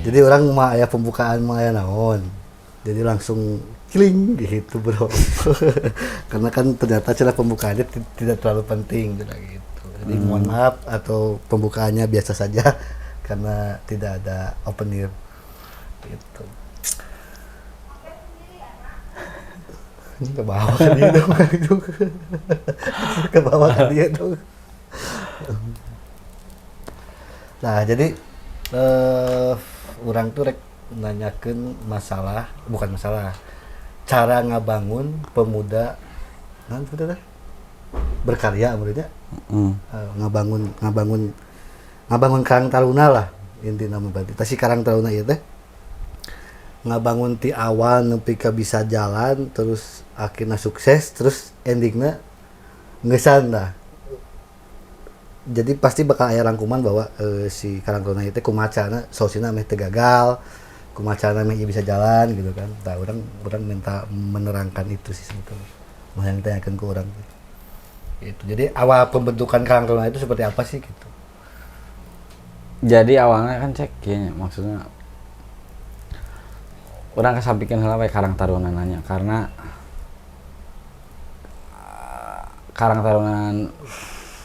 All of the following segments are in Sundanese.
Jadi urang mah aya pembukaan mah aya naon. Jadi langsung kling gitu, bro. Karena kan ternyata cara pembukaannya tidak terlalu penting gitu. Jadi mohon maaf atau pembukaannya biasa saja karena tidak ada opener gitu. Ini ke bawah kan dia dong. Ke bawah kan dia dong. Nah, jadi urang tuh rek nanyakeun masalah, bukan masalah. Cara ngabangun pemuda naon teh? Berkarya maksudnya. Ngabangun ngabangun ngabangun Karang Taruna lah intina mah berarti. Tah si Karang Taruna ieu teh ngabangun ti awal nepi ka bisa jalan, terus akhirnya sukses, terus endingnya ngeusan lah. Jadi pasti bakal aya rangkuman bahwa si Karang Taruna itu kumaha carana solusina meh teu gagal, kumaha carana meh ieu bisa jalan gitu kan. Tah, urang urang minta menerangkan itu sih sebetulnya. Mau yang tanyakan ke urang gitu. Jadi awal pembentukan Karang Taruna itu seperti apa sih gitu? Jadi awalnya kan cek kayaknya maksudnya urang kesampingkan heula we Karang Taruna nanya karena Karang Taruna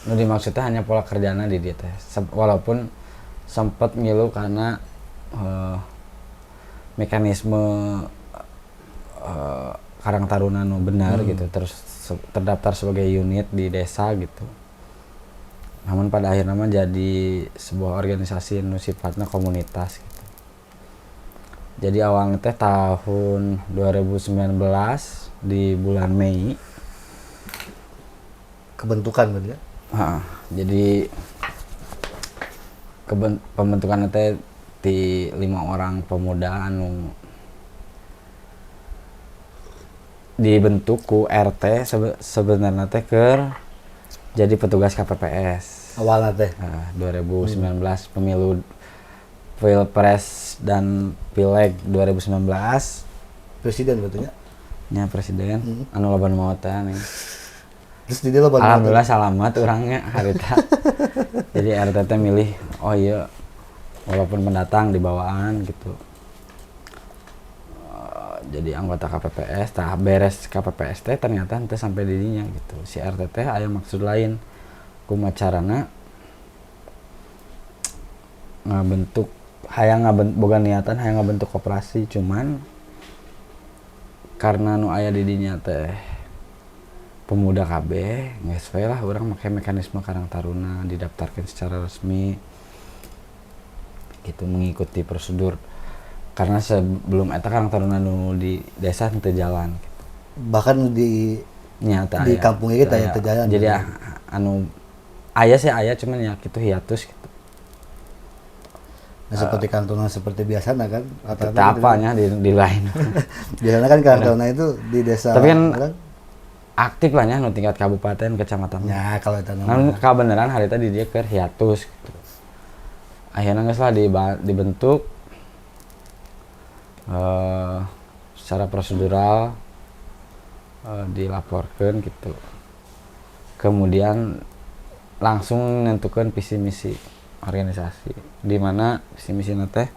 nu dimaksudnya hanya pola kerjana di dia teh. Walaupun sempet ngilu karena mekanisme Karang Taruna nu benar gitu, terus terdaftar sebagai unit di desa gitu, namun pada akhirnya mah jadi sebuah organisasi nu sifatnya komunitas gitu. Jadi awalnya teh tahun 2019 di bulan Mei. Kebentukan berarti ya? Ha, jadi pembentukan teh di 5 orang pemuda anu dibentuk ku RT sebenarnya teh keur jadi petugas KPPS. Awalnya teh. Nah, 2019 pemilu Pilpres dan Pileg 2019. Presiden berarti nya. Nya presiden anu loba nu maot teh nih. Terus di dia loba nu maot. Alhamdulillah selamat orangnya harita. Jadi RT teh milih, oh iya, walaupun pendatang di bawaan gitu. Jadi anggota KPPS, tah beres KPPS teh ternyata henteu sampai di dinya gitu. Si RT teh aya maksud lain. Kumaha carana ngabentuk, hayang boga niatan hayang ngabentuk koperasi, cuman karena nu aya di dinya teh pemuda kabeh, geus we lah urang make mekanisme Karang Taruna didaftarkan secara resmi gitu, mengikuti prosedur, karena sebelum eta Karang Taruna nu di desa teu jalan gitu. Bahkan di nyata di aya. Kampung kita ya Aya. teu jalan. Jadi ya, anu aya sih aya, cuman ya gitu, hiatus gitu. Nah, seperti Karang Taruna seperti biasa nah kan rata-rata Tetap gitu kan. apanya di lain. Biasanya kan Karang Taruna itu di desa Tapi kan orang, aktif lah nya nu tingkat kabupaten, kecamatan. Ya kalau itu Nah, namanya. Kebenaran hari tadi dia ke hiatus gitu. Akhirnya geus lah dibentuk secara prosedural, dilaporkan gitu. Kemudian langsung menentukan visi misi organisasi, di mana visi misi teh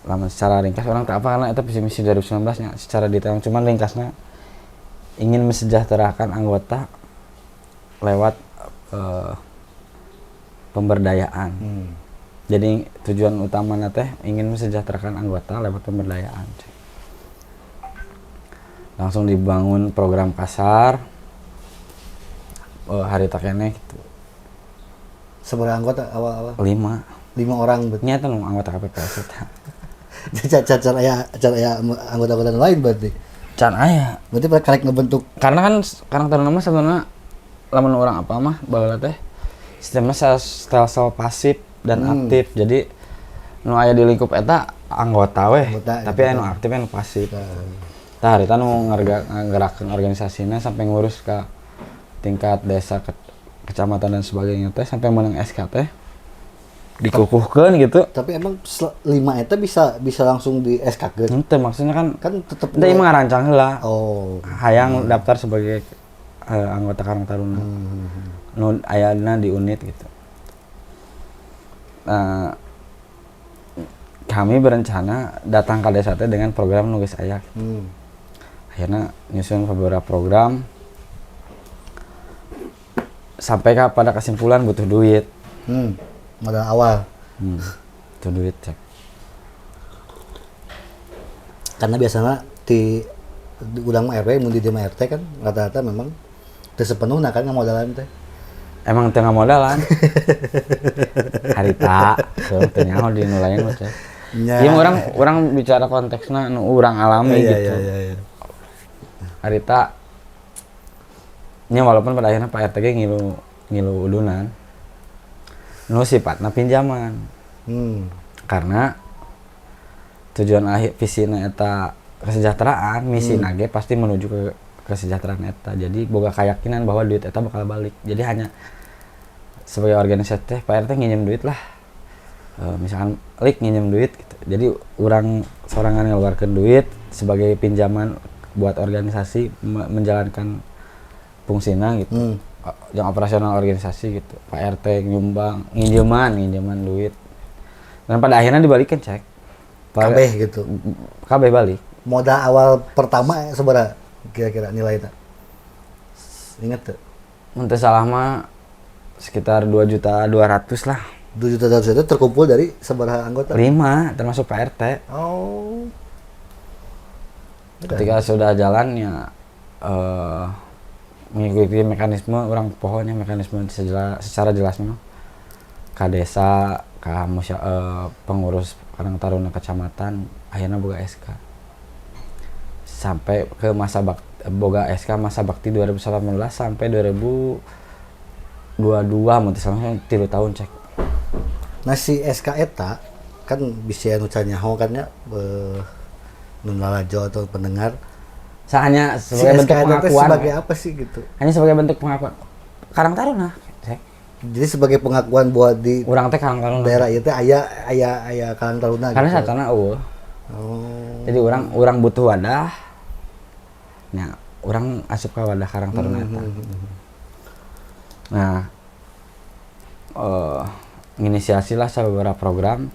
lama secara ringkas urang tak apa karena itu visi misi 2019 nya secara detail, cuman ringkasnya ingin mensejahterakan anggota lewat pemberdayaan. Jadi tujuan utama teh ingin mensejahterakan anggota lewat pemberdayaan. Langsung dibangun program kasar harita keneh gitu. Seberapa anggota awal-awal? 5. 5 orang berarti. Nyata nu anggota KPPS eta. Jadi cacar aya cacar aya anggota-anggota lain berarti. Can aya. Berarti mereka karek ngebentuk. Karena kan Karang Taruna mah sebenarnya lamun urang apa mah baheula teh sistemnya stelsel pasif dan aktif. Jadi nu aya di lingkup eta anggota weh, Anggota, tapi gitu. Anu aktif anu pasif. Nah. Tah harita nu nggerakkeun organisasina sampai ngurus ke tingkat desa, kecamatan dan sebagainya teh sampai menang SK teh dikukuhkeun gitu. Tapi emang 5 eta bisa bisa langsung di SK keun? Henteu, maksudnya kan Kan tetep teu, ieu mah ngarancang heula. Oh. Hayang daftar sebagai anggota Karang Taruna. Nu ayana di unit gitu. Nah, Kami berencana datang ke desa teh dengan program nu geus aya. Akhirnya nyusun beberapa program sampai ke pada kesimpulan butuh duit. Modal awal. Butuh duit, cek. Karena biasanya di urang mah RW, mun di dieu mah RT kan rata-rata memang teu sepenuhna kan ngamodalan teh. Emang teu ngamodalan harita, so teu nyaho di nu lain mah, cek. Nya. Ieu urang urang bicara konteksna nu urang alami gitu. Iya. Harita nya, walaupun pada akhirnya Pak RT ge ngilu ngilu udunan nu sifatna pinjaman, karena tujuan akhir visina eta kesejahteraan, misi ge pasti menuju ke kesejahteraan eta. Jadi boga keyakinan bahwa duit eta bakal balik. Jadi hanya sebagai organisasi teh Pak RT nginjem duit lah. Misalkan lik nginjem duit gitu. Jadi urang sorangan ngeluarkan duit sebagai pinjaman buat organisasi menjalankan fungsina gitu. Yang operasional organisasi gitu. Pak RT nyumbang, nginjeman, nginjeman duit. Dan pada akhirnya dibalikin, cek. Kabeh gitu. Kabeh balik. Modal awal pertama seberapa kira-kira nilainya? Ingat tuh? Mun teu salah mah sekitar 2 juta 200 lah. 2 juta 200 itu terkumpul dari seberapa anggota? 5 termasuk Pak RT. Oh. Ketika sudah jalan ya mengikuti mekanisme urang, pokoknya mekanisme secara jelasnya ke desa, ke pengurus Karang Taruna kecamatan, akhirnya boga SK sampai ke masa bakti, boga SK masa bakti 2018 sampai 2022 mun teu salah, 3 tahun, cek. Nah, si SK eta kan bisa anu can nyaho kan ya, nu lalajo atau pendengar. Hanya Si sebagai SK bentuk eta teh pengakuan. Sebagai apa sih gitu? Hanya sebagai bentuk pengakuan Karang Taruna, cek. Jadi sebagai pengakuan buat di Urang teh Karang Taruna. Daerah itu aya aya aya Karang Taruna Karena gitu. Satana euweuh. Oh. Jadi urang urang butuh wadah. Nah, urang asup ke wadah Karang Taruna eta. Nah, nginisiasi lah beberapa program.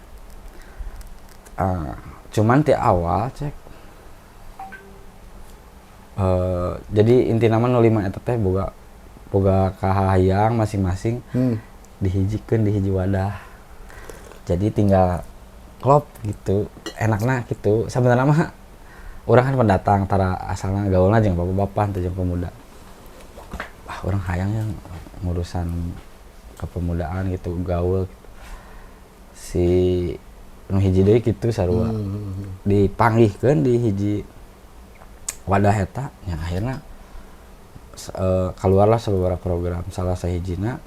Cuman ti awal, cek. Jadi inti nama nu lima eta teh boga boga kahayang masing-masing, dihijikeun di hiji wadah. Jadi tinggal klop gitu, enaknya gitu. Sebenarnya mah urang kan pendatang, tara asalnya gaulna jeung bapak-bapak teu jeung pemuda. Wah, urang hayang yang ngurusan kepemudaan gitu, gaul gitu. Si nu hiji deui kitu sarua. Dipanggihkeun di hiji wadah eta nya, akhirnya keluarlah beberapa program. Salah sahijina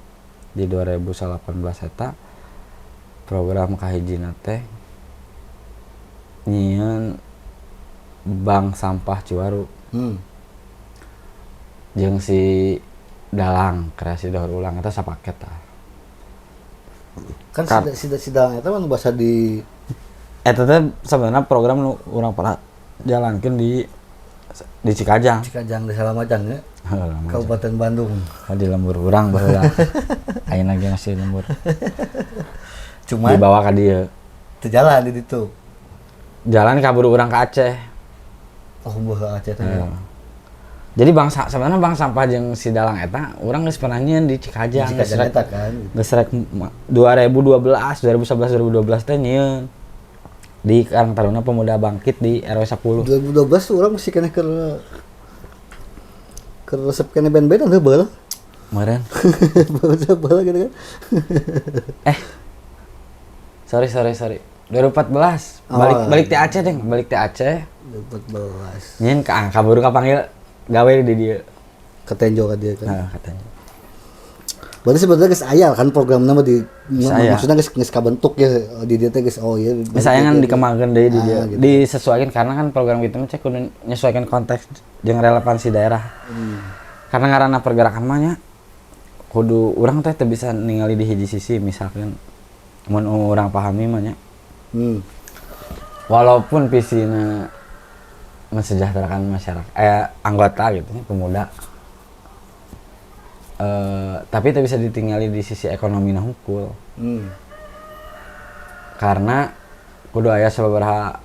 di 2018 eta program kahijina teh nyieun bank sampah Ciwaru jeung si Dalang kreasi daur ulang eta sapaket tah. Kan si si Dalang eta mah nu basa di Eta teh sebenarnya program nu urang pernah jalankeun di Cikajang. Cikajang, Desa Lamajang ya, Heuh, Lamajang. Kabupaten Bandung. Oh, di lembur urang baheula. Ayeuna ge masih lembur. Cuman Dibawa ka dieu. Teu jalan di ditu. Jalan kabur urang ke Aceh. Oh, buah Aceh teh. Heeh. Jadi sebenarnya bank sampah jeung si Dalang eta urang geus pernah nyieun di Cikajang. Di Cikajang eta kan. Geus rek 2012, 2011, 2012 teh nyieun di Karang Taruna Pemuda Bangkit di RW 10. 2012 tuh urang masih keneh keur resep keneh band-bandan heuh baheula. Meureun. Baheula baheula gitu kan. Eh. Sorry, sorry, sorry. 2014 balik Oh. balik ti Aceh deh, balik ti Aceh. 2014. Nyieun ka kaburu kapanggil gawe di dieu. Ke Tenjo ka dia kan. Nah, katanya. Berarti sebenarnya geus aya kan program nama di Geus aya. Maksudnya geus geus kabentuk ya di dia teh geus, oh iya. Misalnya kan dikembangkan deui di Ah, dieu. gitu. Disesuaikan karena kan program gitu mah cek kudu nyesuaikan konteks jeung relevansi daerah. Karena ngaranna pergerakan mah nya kudu urang teh teu bisa ningali di hiji sisi, misalkan mun urang pahami mah nya. Walaupun visina mensejahterakan masyarakat anggota gitu nya, pemuda, tapi itu bisa ditinggali di sisi ekonomi hungkul, karena Kudu aya sababaraha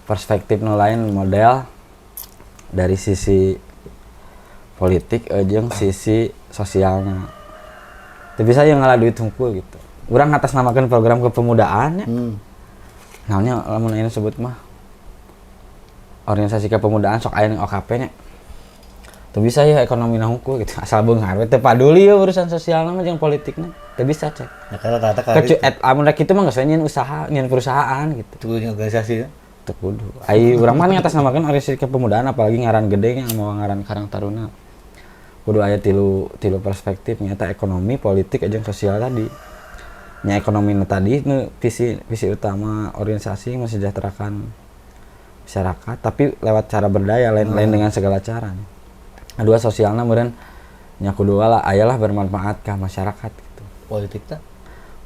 perspektif nu lain, model dari sisi politik jeung sisi sosialnya. Teu bisa yang ngalah duit hungkul gitu. Urang ngatasnamakeun program kepemudaan ya. Naonnya lamun ayeuna sebut mah organisasi kepemudaan, sok aya ning OKP nya. Teu bisa ya ekonomi hungkul gitu. Asal beunghar we, teu paduli ya urusan sosialna mah jeung politikna. Teu bisa, cek. Ya karena rata-rata kali Kecu et, amun rek kitu mah geus we nyieun usaha, nyieun perusahaan gitu. Itu organisasi ya. Teu kudu. Ai urang mah ngatasnamakeun organisasi kepemudaan, apalagi ngaran gede nya mau ngaran Karang Taruna. Kudu aya tilu tilu perspektif, nyata ekonomi, politik, jeung sosial tadi. Nya ekonomi nu tadi nu visi visi utama organisasi mensejahterakan masyarakat, tapi lewat cara berdaya, lain lain dengan segala cara. Nah, dua sosialna meureun nya kudu lah aya lah bermanfaat ke masyarakat gitu. Politik tak?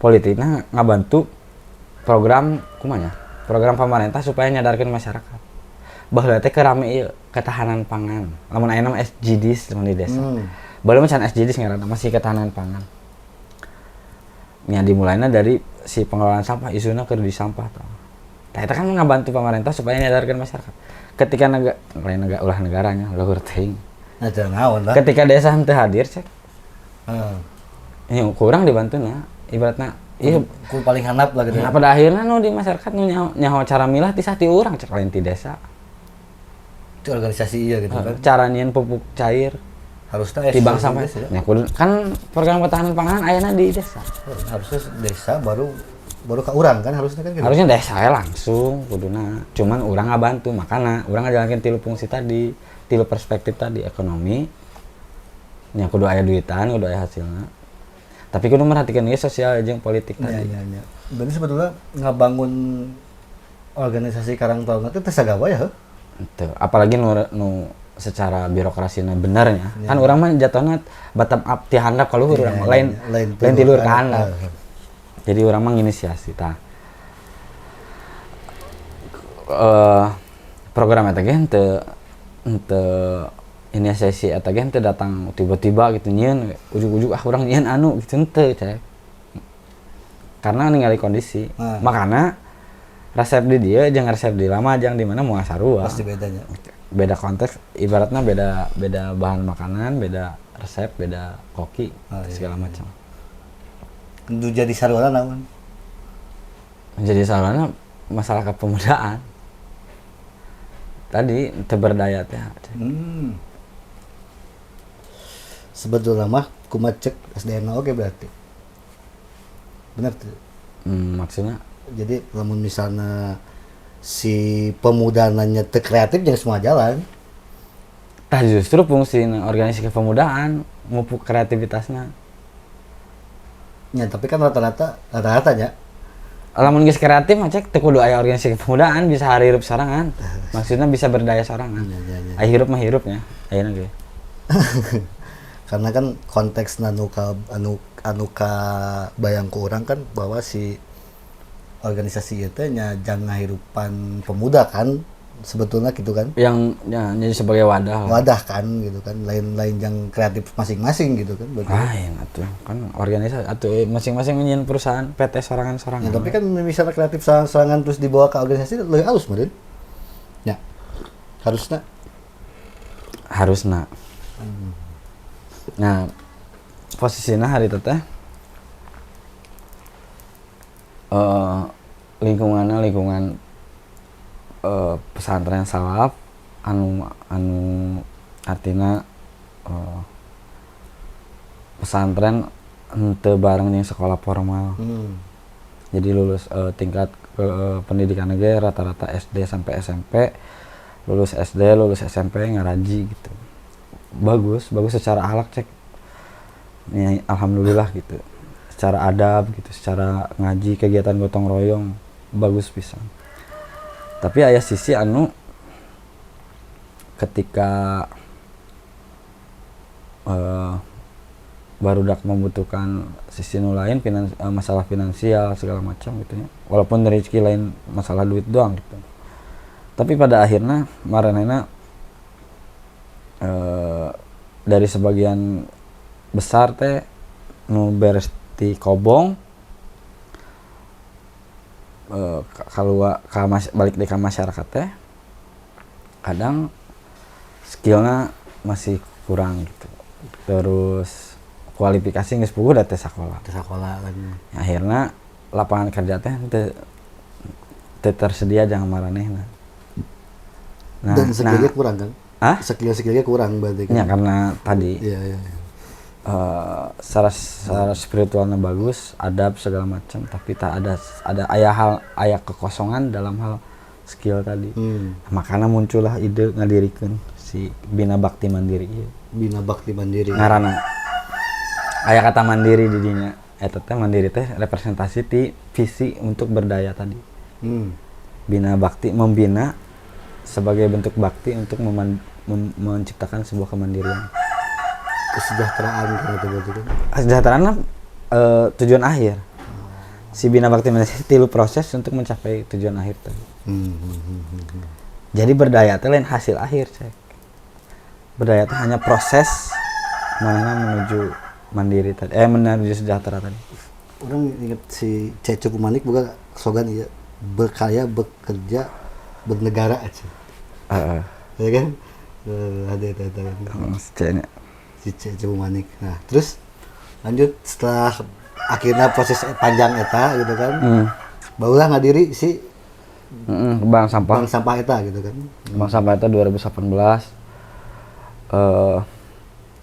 Politiknya ngabantu program kumanya, program pemerintah supaya nyadarkeun masyarakat bahwa teh kerame ieu ketahanan pangan. Lamun ayeuna mah SDGs lamun di desa. Baheula mah can SDGs ngaranna, masih ketahanan pangan nya, dimulainya dari si pengelolaan sampah, isuna keur di sampah tah. Tah eta kan ngabantu pemerintah supaya nyadarkeun masyarakat ketika negara lain, negara ulah negaranya luhur teuing. Nah, jangan naon lah. Ketika desa henteu hadir, cek, ini kurang dibantu. Nah, ibaratnya iya. Ku paling handap lah gitu. Nah, pada akhirnya nu di masyarakat nu nyaho, nyaho cara milah ti ti urang, cek, lain ti desa. Itu organisasi iya gitu kan. Cara nyieun pupuk cair Harusnya di bank sampah. Desa ya. Ya, kudu, kan program ketahanan pangan ayana di desa. Harusnya desa baru baru ke urang kan, harusnya kan gitu. Harusnya desa ya langsung kuduna. Cuman urang ngabantu, makana urang ngajalankeun tilu fungsi tadi, tilu perspektif tadi, ekonomi nya kudu aya duitan, kudu aya hasilna. Tapi kudu merhatikan ieu sosial jeung politik tadi. Iya. Berarti sebetulnya ngabangun organisasi Karang Taruna itu teu sagawa ya, heuh? Itu apalagi nu, nu secara birokrasinya benernya kan urang mah jatuhnya bottom up, ti handap ka luhur urang mah. Lain Lain lain ti luhur ka handap. Jadi urang mah nginisiasi tah. Program eta ge henteu henteu inisiasi eta ge henteu datang tiba-tiba gitu, nyieun ujug-ujug, ah urang nyieun anu gitu, henteu, cek, karena ningali kondisi. Makana resep di dieu jeung resep di Lamajang di mana moal sarua. Pasti bedanya. Beda konteks, ibaratnya beda beda bahan makanan, beda resep, beda koki, segala macam. Nu jadi sarwana naon? Menjadi sarana masalah kepemudaan tadi teu berdaya teh. Sebetulnya mah kumaha cek SDM oke berarti. Bener tuh. Maksudnya? Jadi lamun misalnya si pemuda nanya teu kreatif, jangan semua jalan. Tah, justru fungsi organisasi kepemudaan mupuk kreativitasnya. Ya, tapi kan rata-rata rata-ratanya Lamun geus kreatif mah, cek, teu kudu aya organisasi kepemudaan, bisa hari hirup sorangan, maksudnya bisa berdaya sorangan. Ya. Aya hirup mah hirupnya ayeuna ge. Karena kan konteks anu ka anu anu ka bayang ku urang kan bahwa si organisasi itu nya jang ngahirupan pemuda kan sebetulnya gitu kan. Yang ya, jadi sebagai wadah lah. Wadah kan gitu kan, lain lain yang kreatif masing-masing gitu kan berarti. Lain atuh, kan organisasi atuh masing-masing nyieun perusahaan PT sorangan-sorangan. Ya, tapi kan misalnya kreatif serangan terus dibawa ke organisasi lebih halus meureun ya harusnya. Harusna. Nah, posisinya hari itu teh lingkungannya lingkungan pesantren salaf anu anu artinya pesantren henteu bareng jeung sekolah formal. Jadi lulus tingkat ke pendidikan ge rata-rata SD sampai SMP, lulus SD, lulus SMP ngaraji gitu. Bagus, bagus secara akhlak, cek. Ya, alhamdulillah gitu. Secara adab gitu, secara ngaji, kegiatan gotong royong bagus pisan. Tapi aya sisi anu ketika barudak membutuhkan sisi nu lain, masalah finansial segala macam gitu ya, walaupun rezeki lain masalah duit doang gitu, tapi pada akhirnya maranehna dari sebagian besar teh nu beres ti kobong. Kalau ka balik di ka masyarakat teh kadang skillnya masih kurang gitu, terus kualifikasi geus puguh da teh sakola. Ke sekolah kan. Akhirnya lapangan kerja teh teu tersedia jang maranehna. Nah, dan skillnya nah, kurang kan? Ah? Skill-skillnya kurang berarti kan? Ya, karena tadi Iya. secara spiritualnya bagus, adab segala macam, tapi tak ada ada aya hal, aya kekosongan dalam hal skill tadi. Makanya muncullah ide ngadirikeun si Bina Bakti Mandiri ieu. Bina Bakti Mandiri. Ngaranna aya kata mandiri di dinya. Eta teh mandiri teh representasi ti visi untuk berdaya tadi. Bina bakti, membina sebagai bentuk bakti untuk menciptakan sebuah kemandirian. Kesejahteraan kan itu berarti kan. Kesejahteraan tujuan akhir. Si Bina Bakti Mandiri tilu proses untuk mencapai tujuan akhir tadi. Jadi berdaya teh lain hasil akhir, cek. Berdaya teh hanya proses mana menuju mandiri tadi, menuju sejahtera tadi. Urang inget si Cecep Manik bukan slogan iya, berkarya, bekerja, bernegara aja. Ya kan? Ada itu ada. C-nya. Si Cecep Manik. Nah, terus lanjut setelah akhirnya proses panjang eta gitu kan. Barulah ngadiri si Bank sampah. Bank sampah eta gitu kan. Bank sampah itu 2018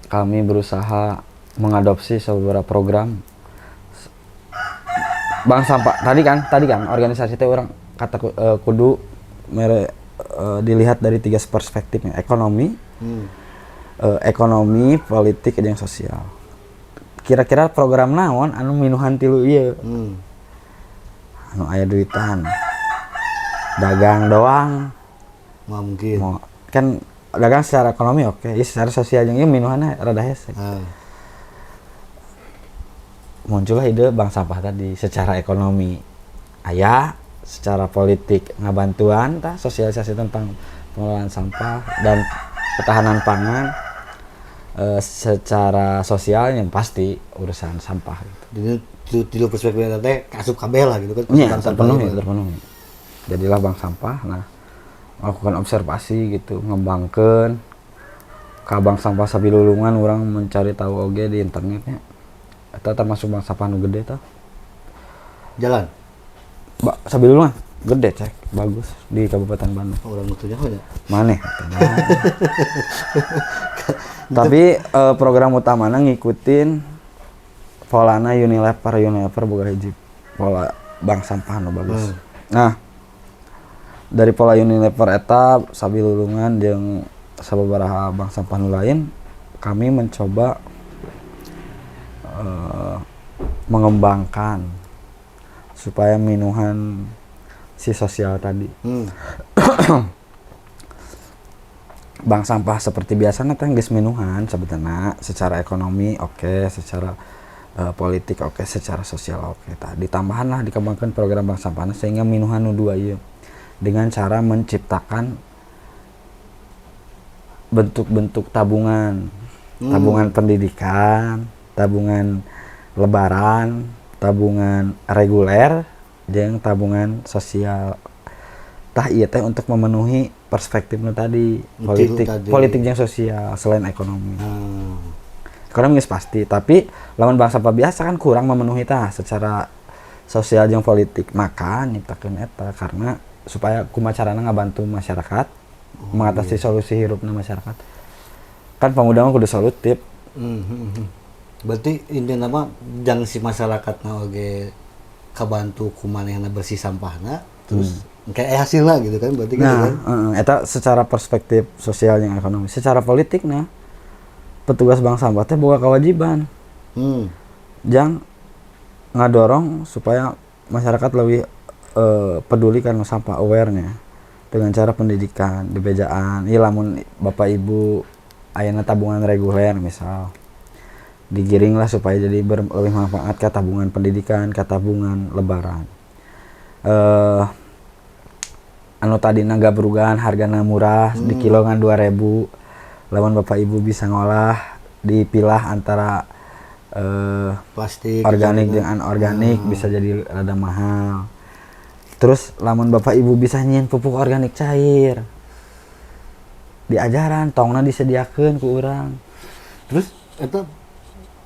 kami berusaha mengadopsi beberapa program bank sampah tadi kan organisasi itu urang kata kudu mere, dilihat dari tiga perspektifnya, ekonomi, ekonomi, politik, dan sosial. Kira-kira program naon anu minuhan tilu ieu anu aya duitan? Dagang doang? Nggak mungkin. Mau kan dagang secara ekonomi oke ya, secara sosial jeung ieu minuhanna rada hese. Muncullah ide bank sampah tadi. Secara ekonomi aya, secara politik ngabantuan tah sosialisasi tentang pengelolaan sampah dan ketahanan pangan, secara sosial yang pasti urusan sampah gitu. Jadi tilu perspektif eta teh asup kabeh lah gitu kan. Iya, bank sampah terpenuhi, itu. Terpenuhi. Jadilah bank sampah. Nah, melakukan observasi gitu, ngembangkan ke bank sampah Sabilulungan, urang mencari tahu oge di internetnya. Eta termasuk bank sampah nu gede tah. Jalan. Ba, Sabilulungan gede, cek, bagus di Kabupaten Bandung. Oh, urang mutunya ya. Maneh. Tapi program utamanya ngikutin polana Unilever. Unilever boga hiji pola bank sampah nu bagus. Nah, dari pola Unilever eta Sabilulungan jeung sababaraha bank sampah nu lain, kami mencoba mengembangkan supaya minuhan si sosial tadi. Bank sampah seperti biasa teh geus minuhan sebetulnya, secara ekonomi oke, secara politik oke, secara sosial oke. Tah, ditambahan lah, dikembangkan program bank sampah sehingga minuhan nu dua ieu dengan cara menciptakan bentuk-bentuk tabungan, tabungan pendidikan, tabungan lebaran, tabungan reguler, jeung tabungan sosial. Tah, ieu teh untuk memenuhi perspektif nu tadi, politik, tadi. Politik jeung sosial selain ekonomi. Ekonomi geus pasti, tapi lamun bank sampah biasa kan kurang memenuhi tah secara sosial jeung politik. Maka nyiptakeun eta karena supaya kumaha carana ngabantu masyarakat mengatasi solusi hirupna masyarakat. Kan pemuda mah kudu solutif. Berarti intinya mah jang si masyarakat na oge kabantu ku manehna bersih sampahna, terus kayak hasilnya gitu kan berarti gitu Nah, kan. Eta secara perspektif sosial yang ekonomi. Secara politik, nah, petugas bank sampah teh boga kewajiban jang ngadorong supaya masyarakat lebih peduli kan sampah, awarenya dengan cara pendidikan di bejaan. Iya, lamun bapak ibu ayana tabungan reguler misal, digiring lah supaya jadi lebih manfaat ke tabungan pendidikan, ke tabungan lebaran. Anu tadi gabrugan hargana murah di kiloan 2000, lamun bapak ibu bisa ngolah, dipilah antara plastik organik dengan anorganik, bisa jadi rada mahal. Terus lamun bapak ibu bisa nyieun pupuk organik cair, diajaran, tongna disediakeun ku urang. Terus itu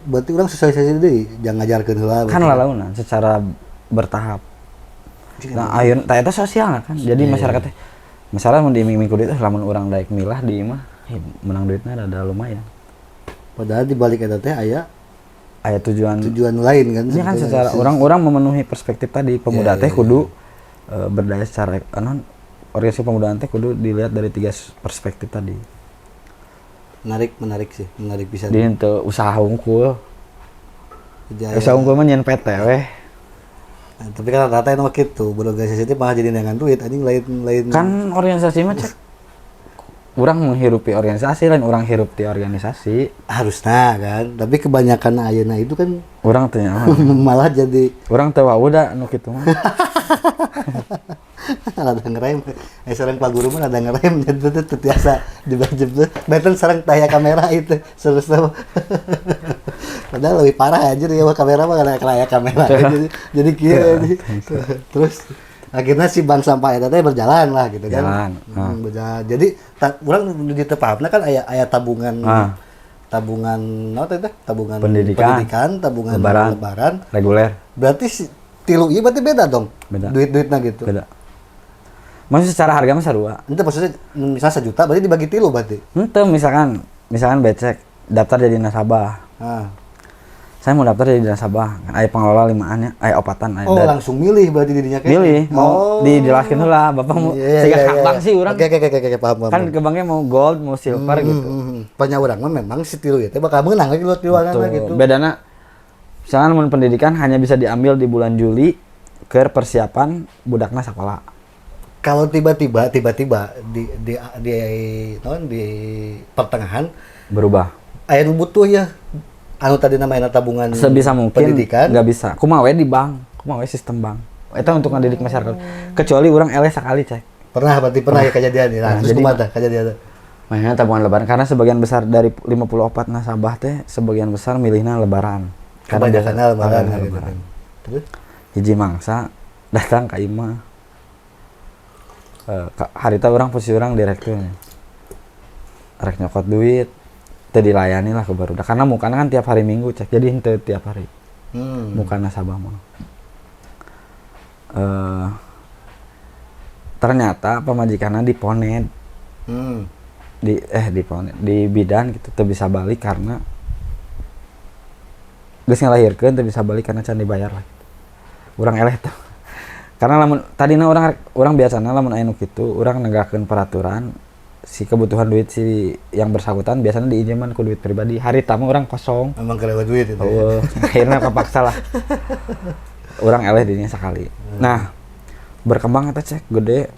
berarti urang sosialisasi deui, jangan ngajarkeun heula Kan berarti. Lalaunan secara bertahap. Nah, akhirnya tah eta sosial kan. Jadi masyarakat teh misalnya mun diiming-iming ku duit, lamun urang daek milah di imah, menang duitnya rada lumayan. Padahal di balik eta teh aya Aya tujuan. Tujuan lain kan Ini kan sebetulnya. Secara orang-orang memenuhi perspektif tadi, pemuda teh Iya. kudu berdaya secara anu, organisasi pemudaan teh kudu dilihat dari tiga perspektif tadi. Menarik, menarik sih, menarik bisa. Di henteu usaha hungkul. Jadi Usaha hungkul mah nyieun PT weh. Nah, tapi kan rata-rata yang gitu berorganisasi itu malah jadi neangan duit anjing, lain lain. Kan organisasi mah cek urang menghirupi organisasi, lain urang hirup di organisasi. Harusnya kan, tapi kebanyakan ayeuna itu kan Urang teh nyaho. Malah jadi Urang teu wawuh da nu kitu mah. Rada ngerem sareng Pak Guru mah rada ngerem, jadi teu teu biasa jebak-jebak beten sareng taya kamera itu terus. Padahal lebih parah aja ya kamera mah, karena aya kamera jadi kieu. Jadi terus akhirnya si bank sampah eta teh berjalan lah gitu kan. Jalan, Berjalan. Jadi urang di teu pahamna kan aya aya tabungan, tabungan naon teh teh? Tabungan Pendidikan. Pendidikan, tabungan Lebaran. Lebaran. Reguler. Berarti si tilu ieu berarti beda dong? Beda. Duit-duitnya gitu. Beda. Maksudnya secara harga mah sarua. Itu maksudnya misalnya 1 juta berarti dibagi tilu berarti. Henteu, misalkan misalkan becek daftar jadi nasabah. Saya mau daftar jadi nasabah. Kan aya pengelola limaan nya, aya opatan, aya Oh, langsung milih berarti dirinya kayak Milih, mau dijelaskan heula, Bapak mau Iya, siga iya, ka bank iya. sih urang. Oke, paham, paham. Kan ke banknya mau gold, mau silver gitu. Banyak orang mah memang si tilu ya teh bakal menang lagi lu tiluanana Tuh, gitu. bedana misalkan mun pendidikan hanya bisa diambil di bulan Juli ke persiapan budakna sekolah. Kalau tiba-tiba tiba-tiba di non di pertengahan Berubah. Aya nu butuh ya anu tadi namanya tabungan Sebisa mungkin pendidikan. Nggak bisa. Kumaha we di bank, kumaha we sistem bank. Itu untuk ngedidik masyarakat. Kecuali urang eleh sekali cek. Pernah berarti, pernah ya kejadian ini. Nah, Nah, terus jadi kumaha tah kejadian? Makanya tabungan lebaran karena sebagian besar dari 54 nasabah teh sebagian besar milihna lebaran. Karena Kebanyakan lebaran lebaran. gitu kan. Terus? Hiji mangsa datang ke imah. Harita urang posisi urang direkturnya. Rek nyokot duit, teu dilayani lah ke barudak. Karena mukana kan tiap hari Minggu cek, jadi henteu tiap hari. Muka nasabah mah. Ternyata pamajikanna diponet, di ponet di bidan gitu, teu bisa balik karena geus ngalahirkeun, teu bisa balik karena can dibayar lah. Urang eleh tuh. Karena lamun tadina urang urang biasana lamun aya nu kitu, urang negakeun peraturan, si kebutuhan duit si yang bersangkutan biasanya diinjeman ku duit pribadi. Harita mah urang kosong. Memang kelewat duit itu ya. Oh, akhirnya kepaksa lah. Urang eleh dinya sekali. Nah, berkembang eta cek gede,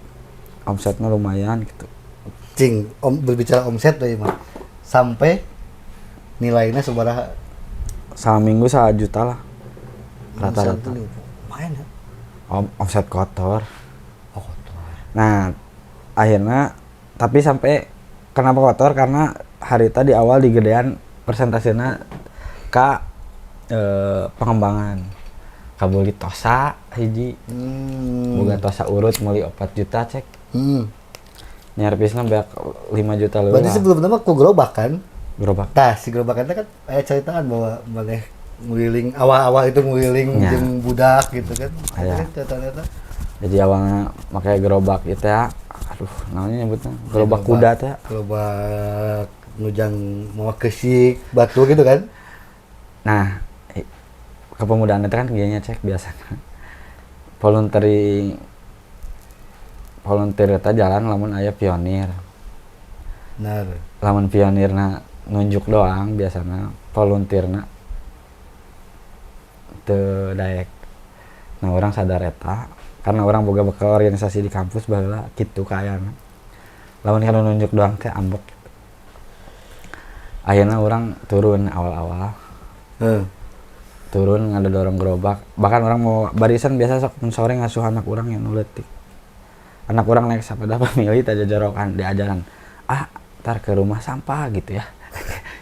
omsetnya lumayan gitu. Cing, om berbicara omset tuh mah. Sampai nilainya sabaraha? Seminggu 1 juta lah rata-rata. Omset tuh lumayan ya. Omset kotor. Oh, kotor. Nah, akhirnya tapi sampai kenapa kotor, karena harita di awal digedean persentasenya ke pengembangan. Kabeli tosa hiji, boga tosa urut meuli 4 juta cek. Nyervisna beak 5 juta leuwih Berarti lah. sebelumnya mah ku gerobak kan? Gerobak. Tah, si gerobakan teh kan aya ceritaan bahwa maneh ngeliling awal-awal itu ngeliling jeung budak gitu kan. Aya. Itu kan ceritaan eta. Jadi awalnya pakai gerobak itu ya, aduh, namanya nyebutnya gerobak kuda teh. Gerobak nujang mau kesik batu gitu kan. Nah, kepemudaan itu kan kayaknya cek biasanya voluntary volunteer eta jalan lamun aya pionir. Benar. Lamun pionirna nunjuk doang, biasanya volunteerna teu daek. Nah, urang sadar eta karena urang boga bekal organisasi di kampus baheula kitu kayana. Lamun kana nunjuk doang teh ambek gitu. Akhirnya urang turun awal-awal. Turun ngadorong gerobak, bahkan urang mau barisan biasa sok mun sore ngasuh anak urang yang nu leutik. Anak urang naik sepeda pamili teh jajorokan diajaran, ah, ntar ke rumah sampah gitu ya.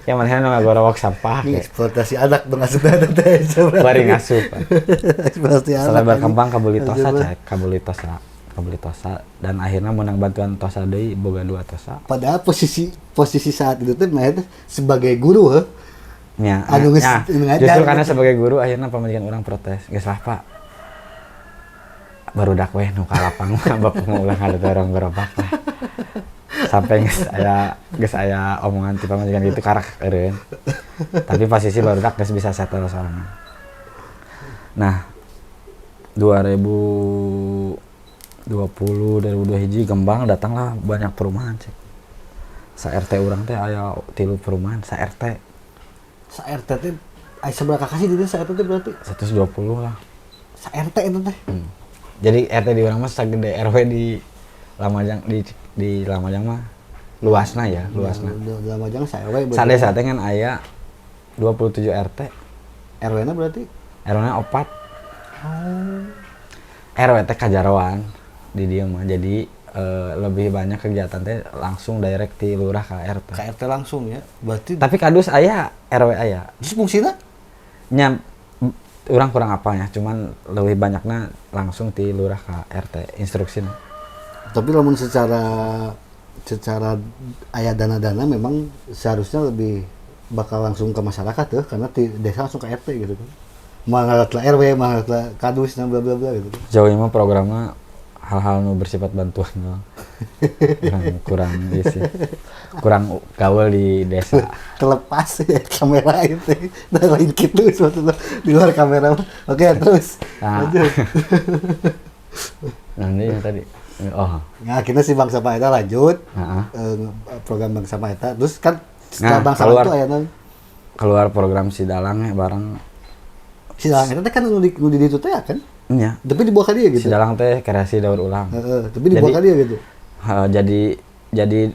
Yang mana nu ngagorowok sampah. Ini eksploitasi anak dong asupna teh. Bari ngasup. Eksploitasi anak. Setelah berkembang kabeli tosa Asup. Cek, kabeli tosa, kabeli tosa dan akhirnya menang bantuan tosa deui, boga dua tosa. Padahal posisi posisi saat itu teh maneh teh sebagai guru heuh. Nya, Anu geus nya, ngajar justru gitu. Karena sebagai guru akhirnya pamajikan urang protes. "Geus lah, Pak. Barudak weh nu ka lapang mah, bapak mau ulah ngadorong gerobak lah." Sampai geus aya omongan ti pamajikan gitu karak eureun. Tapi posisi barudak geus bisa settle soalnya. Nah, 2020 2021 hiji gembang, datanglah banyak perumahan cek. Sa RT urang teh aya tilu perumahan sa RT. Sa RT teh aya sabaraha kakak sih di sa RT teh berarti? 120 lah. Sa RT itu teh. Jadi RT di urang mah sagede RW di Lamajang, di Lamajang mah luasna ya, luasna. Di Lamajang sa RW berarti. Sadesa teh kan aya 27 RT. RW na berarti? RW na opat. Oh. RW teh kajaroan di dieu mah. Jadi lebih banyak kegiatan teh langsung direct di lurah ke RT. Ke RT langsung ya. Berarti Tapi kadus aya, RW aya. Terus fungsina? Nya urang kurang apalnya, cuman lebih banyaknya langsung di lurah ke RT instruksina. Tapi lamun secara secara aya dana-dana memang seharusnya lebih bakal langsung ke masyarakat tuh, karena di desa langsung ke RT gitu kan. Mangalat lah RW, mangalat lah kadus, nah bla bla bla gitu kan. Jauh ini mah programnya hal-hal nu bersifat bantuan doang. Kurang kurang iya sih. Kurang gaul di desa. Terlepas ya kamera itu. Nah, lain gitu sebetulnya di luar kamera. Oke, terus. Nah. Lanjut. Nanti yang tadi. Oh, Nah, akhirnya si Bank Sampah eta lanjut. Program Bank Sampah eta. Terus kan setelah Nah, Bank Sampah itu aya naon? Keluar program si Dalang ya bareng. Si Dalang eta teh kan nu di ditu teh ya kan? Nya. Tapi dibawa ka dia Si gitu. Dalang teh kreasi daur ulang. Heeh, tapi dibawa ka dia gitu. Jadi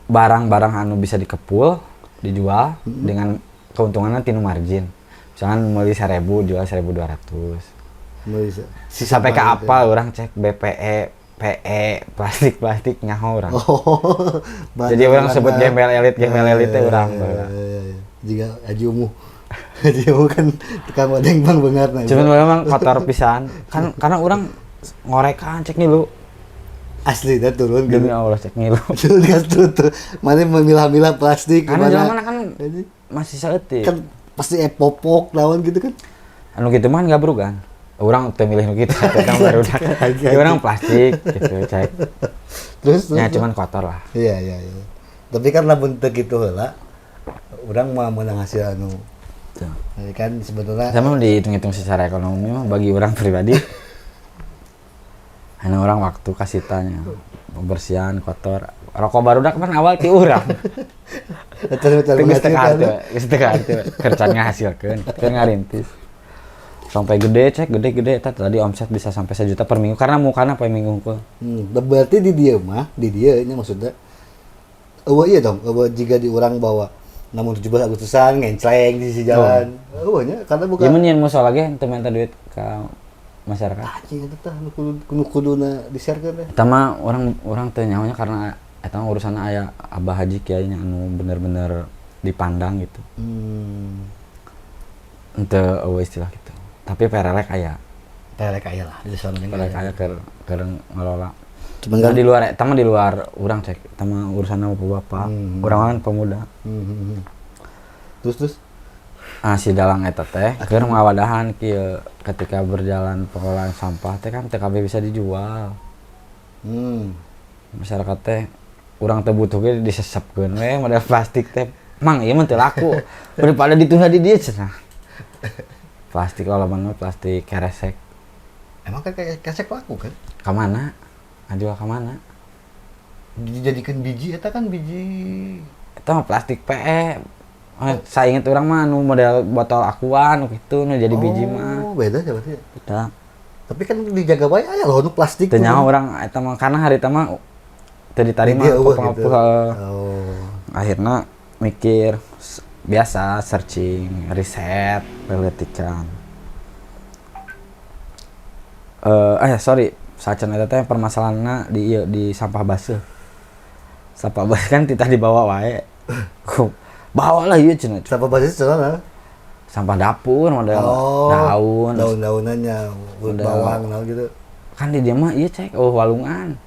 barang-barang anu bisa dikepul dijual dengan keuntungannya tinu margin. Misalkan beli 1000 jual 1200. Meuli si Sampai ke sampah itu. apa urang cek BPE, PE, plastik-plastik nyaho urang. Oh, Jadi urang sebut gembel elit, gembel elit teh urang Iya, iya, iya. Jika Haji Umuh. Haji Umuh kan tukang odeng bang beungar nah. Cuman memang kotor pisan kan karena urang ngorekan cek ngilu. Asli dah turun gitu. Demi Allah cek ngilu. Turun kan turun tuh. Mana memilah-milah plastik Karena kemana. zaman kan masih saeutik. Kan pasti popok lawan gitu kan. Anu gitu mah nggak kan. Urang teu milih nu kitu, eta baru Anjing. urang plastik gitu cek. Terus terus. Ya cuman kotor lah. Iya. Tapi kan lamun teu kitu heula, urang mah meunang hasil anu. Tuh. Jadi kan sebetulnya Sama dihitung-hitung secara ekonomi mah bagi urang pribadi anu urang waktu kasih tanya pembersihan kotor rokok barudak kan awal ti urang. Betul betul. Itu geus teu menghasilkan. kartu, geus teu kartu kerjaan ngahasilkeun, keur ngarintis sampai gede cek, gede-gede eta tadi omset bisa sampai sejuta per minggu karena mukana poe minggu hungkul. Berarti di dia mah, di dia ini maksudnya. Eueuh iya dong, eueuh jika di urang bawa namun 17 Agustusan ngencleng di sisi jalan. Eueuh nya karena bukan Ieu mah nyieun musola ge teu minta duit ke masyarakat. Anjing, eta tah nu kudu nu kuduna di-sharekeun teh. Eta mah urang urang teu nyahonya karena eta mah urusanna aya abah haji kiai nya anu bener-bener dipandang gitu. Henteu eueuh istilah gitu. Tapi perelek aya. Perelek aya lah di sana. Perelek aya keur ngelola. Cuman Nah, kan di luar eta mah di luar urang cek, eta mah urusanna bapak-bapak. Urang kan pemuda. Terus terus. Ah, si dalang eta teh keur ngawadahan kieu, ketika berjalan pengelolaan sampah teh kan TKB bisa dijual. Masyarakat teh urang teh butuh ge disesepkeun we model plastik teh. Mang, ieu mah teu laku. Daripada ditunda di dieu cenah. Plastik lalaban mah plastik keresek. Emang kan kayak keresek laku kan? Ka mana? Ngajual ka mana? Dijadikan biji eta kan biji. Eta mah plastik PE. Eh, saya inget urang mah nu model botol Aqua nu kitu nu jadi biji mah. Oh, beda ya berarti. Beda. Tapi kan dijaga wae aya loh nu plastik. Teu nyaho urang eta mah karena hari eta mah teu ditarima Di dieu ku eueuh pengapuh. gitu. Oh. Akhirnya mikir biasa searching, riset, penelitian. Eh sorry, sacan eta teh permasalahanna di ieu, di sampah baseuh. Sampah baseuh kan titah dibawa wae ku Bawa lah ieu cenah. Sampah basis sana. Sampah dapur model Oh, daun. Daun-daunannya, Model. bawang nah gitu. Kan di dia mah ieu cek, oh walungan.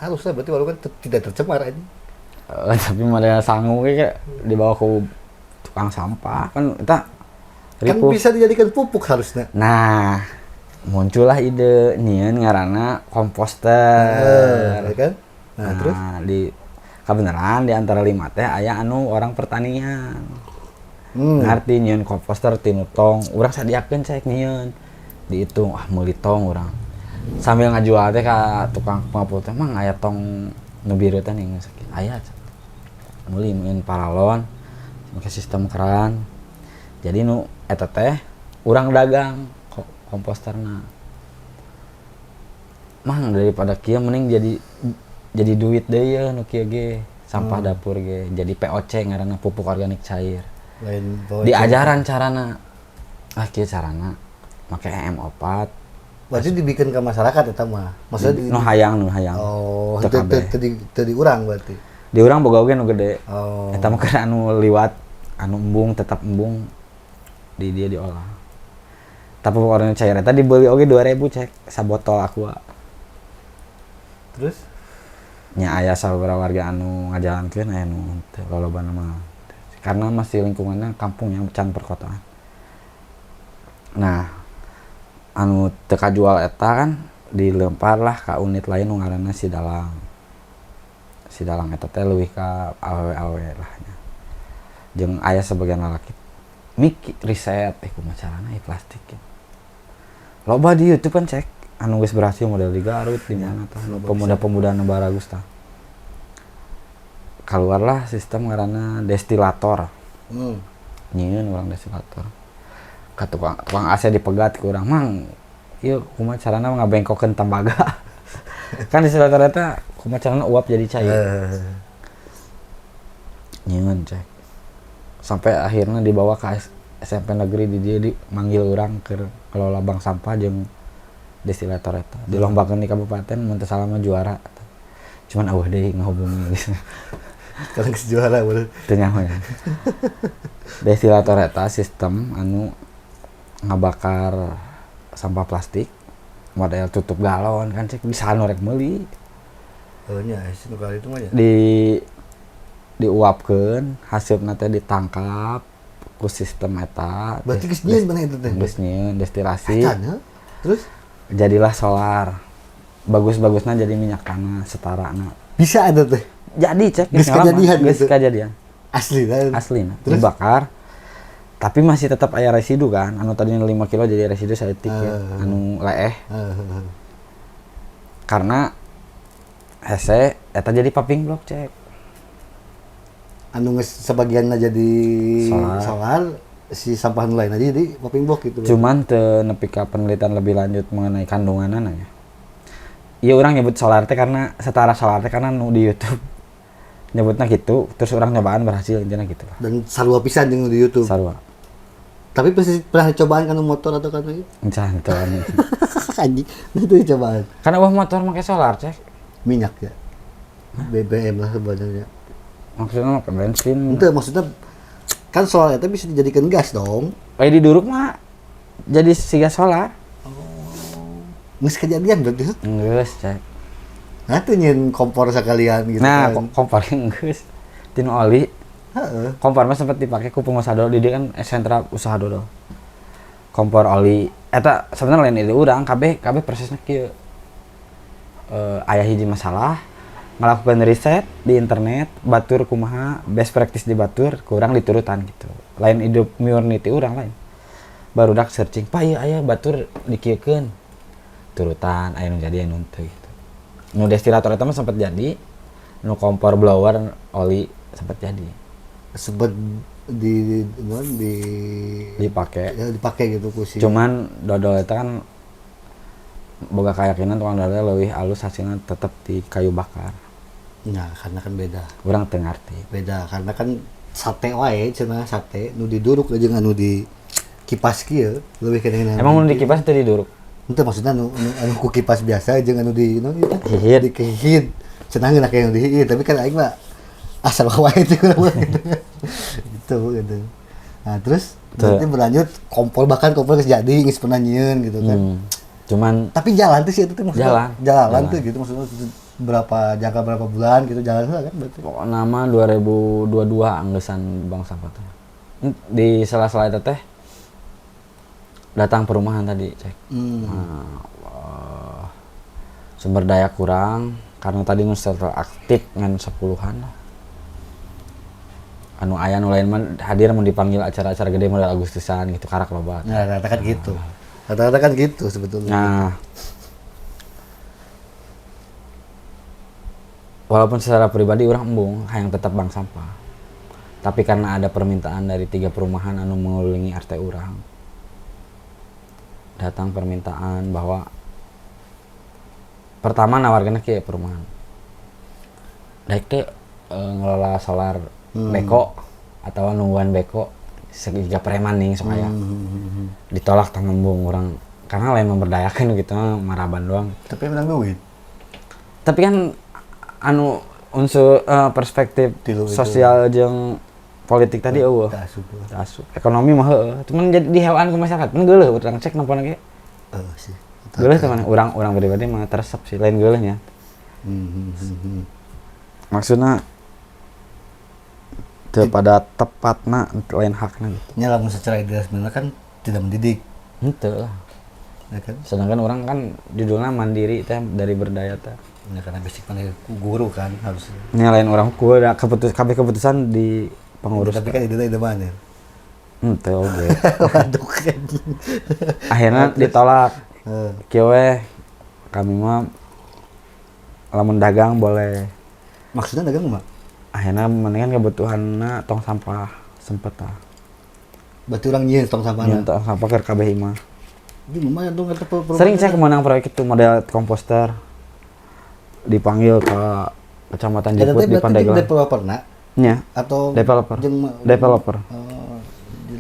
Harusnya berarti walungan tidak tercemar ini. Tapi model sangu kayak dibawa ke tukang sampah kan kita Kan ripuh. bisa dijadikan pupuk harusnya. Nah, muncullah ide nyieun ngaranna komposter. Ya kan? Nah, terus di kebenaran di antara lima teh aya anu orang pertanian. Ngerti nyieun komposter tinu tong, urang sadiakeun cek nyieun. Dihitung, ah meuli tong urang. Sambil ngajual teh ka tukang pengepul teh, "Mang, aya tong nu biru teh nih sakieu." Aya. Meuli nyieun paralon, make sistem keran. Jadi nu eta teh urang dagang komposterna. Mang, daripada kieu mending jadi duit deui ya nu kieu ge, sampah dapur ge jadi POC ngaranna, pupuk organik cair. Lain bawa. Diajaran carana, ah kieu carana make EM4. Berarti dibikin ke masyarakat eta mah. Maksudnya di, nu hayang, nu hayang. Oh, Teu teu kabeh. teu di urang berarti. Di urang boga oge nu gede. Oh. Eta mah keur anu liwat, anu embung, tetap embung di dia diolah. Tapi pupuk organik cair eta dibeli oge 2000 cek sabotol Aqua. Terus nya aya sababaraha warga anu ngajalankeun, aya nu teu, lolobana mah teu. Karena masih lingkungannya kampung yang can perkotaan. Nah, anu teu kajual eta kan dilempar lah ka unit lain nu ngaranna si Dalang. Si Dalang eta teh leuwih ka awewe-awewe lah nya. Jeung aya sebagian lalaki mikir riset, eh kumaha carana ieu plastik ya. Loba di YouTube kan cek anu geus berhasil model di Garut di mana tah loba. Pemuda-pemuda nu baragus tah. Keluarlah sistem ngaranna destilator. Nyieun urang destilator ka tukang tukang AC, dipegat ku urang, "Mang, ieu kumaha carana ngabengkokeun tembaga?" Kan destilator eta kumaha carana uap jadi cair. Nyieun cek sampai akhirnya dibawa ke SMP negeri di dia, dimanggil urang ke kelola bank sampah jeung destilator eta dilombakeun di kabupaten, mun teu salah mah juara, cuman euweuh deui ngahubungi gitu. Sekarang geus juara boleh. Teu nyaho ya. Destilator eta sistem anu ngabakar sampah plastik model tutup galon kan cek bisa anu rek meuli. Oh nya, sih nu kali itu mah ya. Di diuapkeun, hasilna teh ditangkap ku sistem eta. Berarti geus nyieun maneh itu teh. Geus nyieun destilasi. Acan, heuh? Terus jadilah solar, bagus-bagusnya jadi minyak tanah setara. Bisa ada teh. Jadi cek. Geus ngalaman. kejadian Geus gitu? Kejadian. Asli kan? Asli nah. Terus? Dibakar tapi masih tetap aya residu kan, anu tadinya 5 kilo jadi residu saeutik ya, anu leeh. Karena hese eta jadi paving block cek. Anu geus sebagiannya jadi solar. Solar, si sampah nu lain aja jadi paving block gitu. Cuman teu nepi ka penelitian lebih lanjut mengenai kandunganna ya. Iya, urang nyebut solar teh karena setara solar teh karena nu di YouTube nyebutnya gitu, terus urang nyobaan berhasil, intinya gitu lah. Dan sarua pisan jeung nu di YouTube. Sarua. Tapi pasti pernah cobaan kan motor atau kan itu? Encan itu. Anjing, itu cobaan. Karena wah motor pakai solar cek. Minyak ya. BBM lah sebenarnya. Maksudnya pakai bensin? Itu maksudnya kan solar itu bisa dijadikan gas dong. Eh, diduruk mah jadi siga solar. Geus kejadian berarti. Geus cek. Nah, tuh nyieun kompor sekalian gitu Nah, kan. Kompor geus tinu oli. Kompor mah sempat dipakai ku pengusaha dodol di dia kan, sentra usaha dodol. Kompor oli eta sebenarnya lain ide urang kabeh kabeh, prosesnya kieu. Aya hiji masalah, ngelakukan riset di internet batur kumaha best practice di batur, kurang diturutan gitu. Lain hidup murni ti urang, lain barudak searching, "Pak, iya aya batur dikieukeun," turutan, aya nu jadi, aya nu henteu gitu. Nu destilator eta mah sempat jadi, nu kompor blower oli sempat jadi. Sempet di Dipakai. Ya, dipakai gitu ku si Cuman dodol itu kan boga keyakinan tukang dodol lebih halus hasilnya tetap di kayu bakar. Nah, karena kan beda. Urang teu ngarti. Beda karena kan sate wae cenah, sate nu diduruk jeung anu di kipas kieu leuwih keneh. Emang mun dikipas teu diduruk? Itu maksudnya anu ku kipas biasa jeung anu di nu ieu teh. Hihit. Di hihit. Cenah ngeunah kayak nu dihihit, tapi kan aing mah asal wae teh urang mah gitu. Gitu gitu. Nah, terus berarti berlanjut kompor, bahkan kompor geus jadi, geus pernah nyieun gitu kan. Cuman Tapi jalan tuh sih itu tuh maksudnya. Jalan. Jalan, Jalan. tuh gitu maksudnya berapa jangka, berapa bulan gitu jalan lah kan berarti. Pokoknya mah 2022 anggesan bank sampah teh. Di sela-sela itu teh datang perumahan tadi cek. Nah, wah, sumber daya kurang karena tadi nu aktif ngan sepuluhan lah. Anu aya nu lain mah hadir mau dipanggil acara-acara gede model Agustusan gitu, karak loba. Nah, rata kan gitu. Rata-rata kan gitu sebetulnya. Nah, walaupun secara pribadi urang embung hayang tetap bank sampah. Tapi karena ada permintaan dari tiga perumahan anu mengelilingi RT urang. Datang permintaan bahwa pertama nawarkeun ke perumahan. Daek teh ngelola solar beko atau nungguan beko segiga preman nih sok aya. Ditolak tang embung urang karena lain memberdayakan gitu maraban doang. Tapi menang duit. Tapi kan anu unsur perspektif Tilu itu. Sosial jeung politik tadi euweuh. Teu asup. Teu asup. Ekonomi mah heueuh. Cuman jadi dihewaan ku masyarakat. Mun geuleuh urang cek napa ge. Heeh sih. Geuleuh teman urang urang pribadi mah teresep sih, lain geuleuhnya. Maksudnya teu pada tepatna, lain hakna gitu. Nya lamun secara ideal sebenarnya kan tidak mendidik, Henteu lah. Ya kan? Sedangkan urang kan judulnya mandiri teh dari berdaya teh. Ya karena basic mana guru kan harus. Ini lain urang ku da kabeh keputusan di pengurus. Tapi kan ide ide mana? Henteu oge. Waduh kan. Akhirnya ditolak. Kieu we kami mah lamun dagang boleh. Maksudnya dagang mah? Akhirnya mendingan kebutuhanna tong sampah sempet lah. Berarti urang nyieun tong sampah. Nyieun tong sampah keur kabeh imah. Ini lumayan dong kata Sering saya menang proyek itu model komposter, dipanggil ke Kecamatan Jiput di Pandeglang. Developer na Nya, atau developer. Jeung Developer. Oh,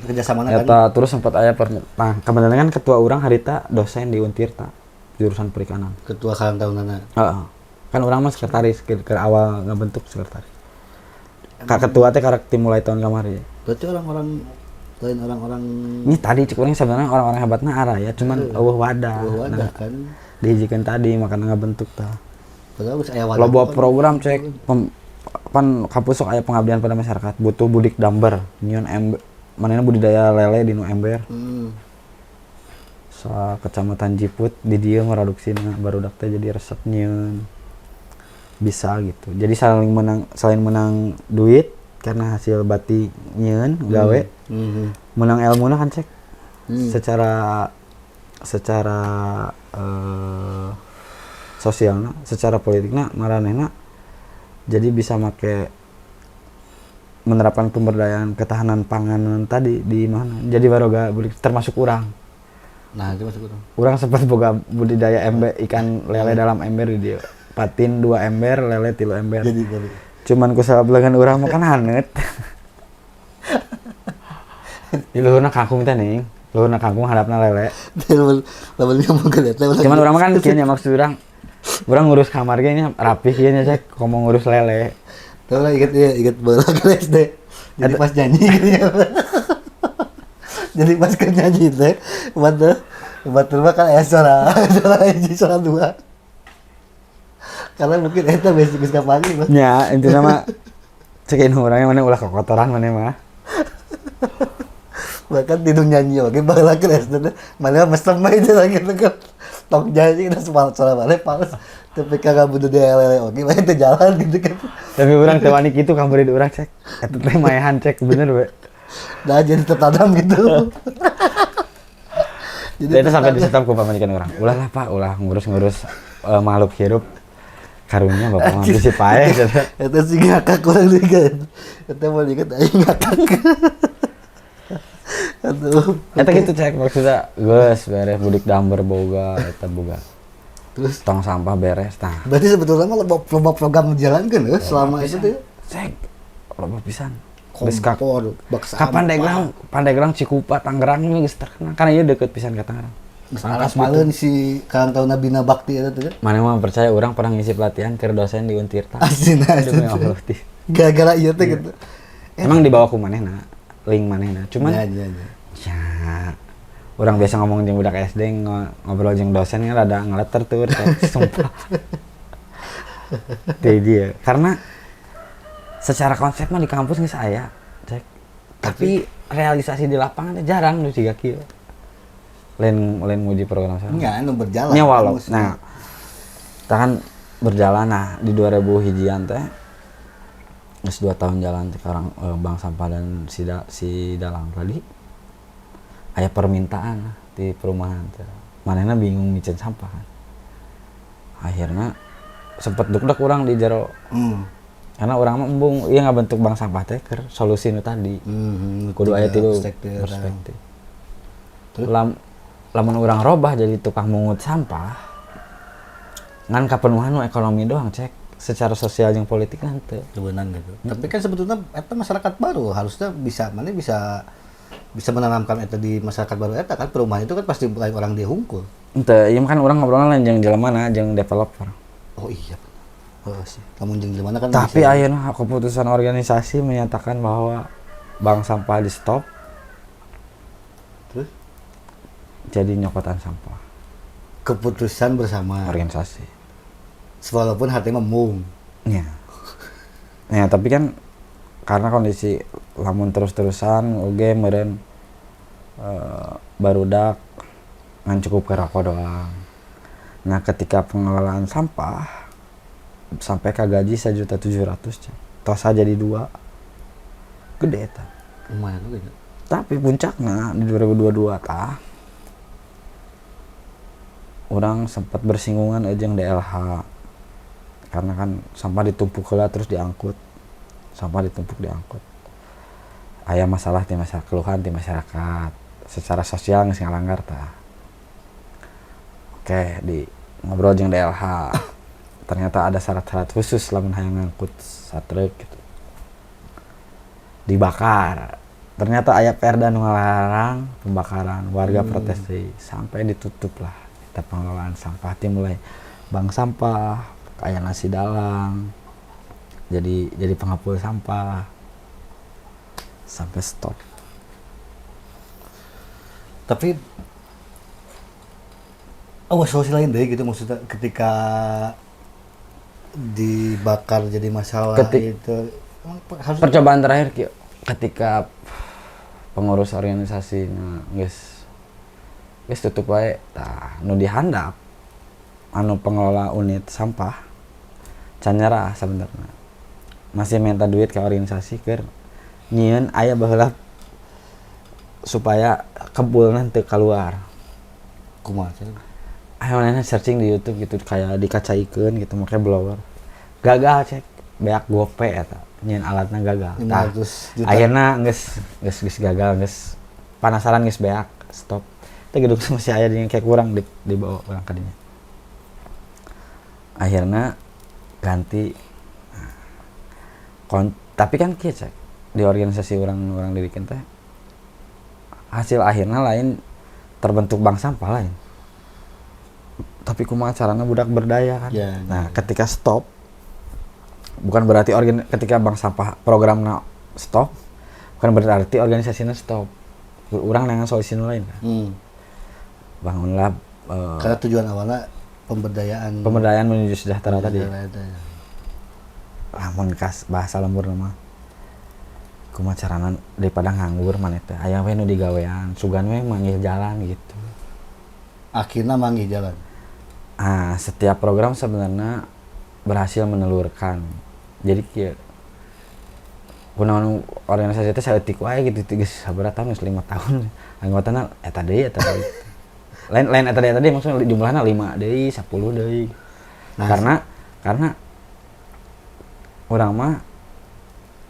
kerjasama kan? Eta terus sempat aya per, nah kebetulan kan ketua urang harita dosen di Untirta jurusan perikanan. Ketua Karang Taruna. Heeh. Kan urang mah sekretaris ke awal ngebentuk sekretaris. Kak ketua teh karek mulai tahun kamari. Berarti orang-orang lain orang-orang Ini tadi cek urang sebenarnya orang-orang hebatna arah ya, cuman euweuh wadah. Euweuh wadah Nah, kan. dihijikeun tadi makanya ngebentuk tah. Padahal geus aya wadah. Loba kan. program cek pan kampus sok aya pengabdian pada masyarakat butuh budikdamber nyieun ember, manehna budidaya lele di nu ember. Sa Kecamatan Jiput di dieu produksina, barudak teh jadi resep nyieun bisa gitu, jadi saling menang, saling menang duit karena hasil bati nyieun gawe, menang ilmuna kan cek. Secara secara sosialna, secara politikna maranehna jadi bisa make menerapkan pemberdayaan ketahanan pangan tadi di mana jadi baroga termasuk urang. Nah, itu masuk urang. Urang sempat boga budidaya ember ikan lele dalam ember di dieu, patin dua ember, lele tilu ember. Jadi baru. Cuman ku sabab lengan urang makan hanet di luhurna kangkung teh nih, luhurna kangkung, hadapna lele. Lamun lamun ngomong ke eta. Cuman urang mah kan kieu nya, maksud urang urang ngurus kamar ge nya rapih kieu nya cek komo ngurus lele. Tahu lah, inget ya, inget bola ke SD. Jadi pas nyanyi gitu ya. Jadi pas ke nyanyi teh, batur batur mah kan aya suara suara hiji, suara dua. Karena mungkin eta basic geus kapanggih, Mas. Nya intinya mah cekin urangnya mana ulah kekotoran mana mah. Bahkan tidur nyanyi oke baheula ke SD teh, mana mesem aja itu lagi tuh kan. Tok nyanyi kita suara suara mana pales. Tapi kagak butuh dia lele oke, mana teu jalan gitu kan. Tapi urang teu wani kitu ka murid urang cek. Eta teh maehan cek, bener we. Nah, jadi tertanam gitu. Jadi Itu sampai tertanam. Di stop ku pamajikan urang, ulah lah Pak, ulah ngurus-ngurus makhluk hirup, karunya bapak mah bisi paeh gitu. Itu sih ngakak kurang juga. Itu mau diinget aing ngakak. Aduh. Eta gitu cek, maksudnya geus beres budikdamber boga, eta boga. Terus tong sampah beres tah. Berarti sebetulnya mah loba, loba program dijalankan ya selama itu tuh ya. Cek loba pisan. Geus Kompor, bak ka sampah. Pandeglang, Pandeglang, Cikupa, Tangerang ini geus terkenal karena ieu deket pisan ka Tangerang. Geus apaleun si Karang Taruna Bina Bakti eta tuh kan. Mana mah percaya urang pernah ngisi pelatihan ke dosen di Untirta. Asin Demi asin. Allah, ti. Gara-gara ieu teh gitu. Emang dibawa ku manehna, link manehna. Cuman Ya. ya orang biasa ngomong jeung budak SD, ngobrol jeung dosen kan rada ngeleter tuh, sumpah. Teh dia karena secara konsep mah di kampus geus aya, cek. Tapi realisasi di lapangan teh jarang nu siga kieu. Lain lain muji program saya. Enggak, anu berjalan. Nya walau. Maksudnya. Nah, kita kan berjalan, nah di 2000 hijian teh geus 2 tahun jalan teh orang bank sampah dan si dalang tadi aya permintaan lah di perumahan teh. Manehna bingung miceun sampah kan. Akhirnya sempet duk urang di jero karena urang mah embung ieu ngabentuk bank sampah teh keur solusi nu tadi. Kudu aya tiga tilu perspektif. Perspektif. Terus? Lamun urang robah jadi tukang mungut sampah ngan kapenuhan nu ekonomi doang, cek, secara sosial jeung politik nanti. Kewenang gitu. Tapi kan sebetulnya eta masyarakat baru harusnya bisa mana bisa bisa menanamkan eta di masyarakat baru eta kan, perumahan itu kan pasti lain orang dia hungkul. Ente, ieu mah kan urang ngobrolna lain jeung jelema na, jeung developer. Oh iya benar. Oh sih. Lamun jeung jelema kan Tapi bisa. Ayeuna keputusan organisasi menyatakan bahwa bank sampah di stop. Terus? Jadi nyokotan sampah. Keputusan bersama. Organisasi. Walaupun hatinya embung. Ya. Ya, tapi kan karena kondisi lamun terus-terusan oge meureun barudak ngan cukup ke rokok doang. Nah, ketika pengelolaan sampah sampai ke gaji 1.700.000, cek. Tosa jadi dua. Gede eta. Lumayan juga ya. Tapi puncaknya di 2022 tah urang sempat bersinggungan aja DLH karena kan sampah ditumpuk heula terus diangkut, sampah ditumpuk diangkut, aya masalah di masyarakat, keluhan di masyarakat secara sosial geus ngalanggar tah. Oke, di ngobrol jeung DLH, ternyata ada syarat-syarat khusus lamun hayang ngangkut satruk gitu dibakar. Ternyata aya perda nu ngalarang pembakaran, warga protes deui, sampai ditutup lah kita pengelolaan sampah. Ti mulai bank sampah kayak nasi dalang jadi pengepul sampah sampai stop. Tapi oh, solusi lain deh gitu maksudnya ketika dibakar jadi masalah itu emang harus Percobaan terakhir kieu, ketika pengurus organisasi geus geus tutup wae tah, nu dihandap anu pengelola unit sampah can nyerah, sebenarnya masih minta duit ke organisasi keur nyieun aya baheula supaya kebulna teu keluar. Kumaha sih? Ayo manehna searching di YouTube gitu, kayak dikacaikeun gitu make blower, gagal, cek, beak gope eta nyieun alatna gagal. Tah, 500 juta. Akhirnya geus geus geus gagal, geus penasaran, geus beak stop. Itu gedung masih aya di kayak kurang di dibawa urang ka dinya. Akhirnya ganti. Nah, tapi kan kieu, cek, di organisasi urang urang dirikan teh hasil akhirnya lain terbentuk bank sampah lain, tapi kumaha carana budak berdaya kan. Nah, ketika stop bukan berarti ketika bank sampah programna stop bukan berarti organisasinya stop. Urang dengan solusi nu lain kan. Bangunlah Karena tujuan awalnya pemberdayaan. Pemberdayaan menuju sejahtera tadi. Pemberdayaan itu ya. Lamun kas bahasa lembur mah kumaha carana daripada nganggur maneh teh aya we nu digawean, sugan we manggih jalan gitu. Akhirnya manggih jalan. Ah, setiap program sebenarnya berhasil menelurkan. Jadi kieu, kunaon organisasi teh saeutik wae gitu, geus sabaraha tahun, geus 5 tahun, anggotana eta deui eta deui, lain lain eta deui, maksudnya jumlahnya 5 deui, 10 deui. Nah, Karena urang mah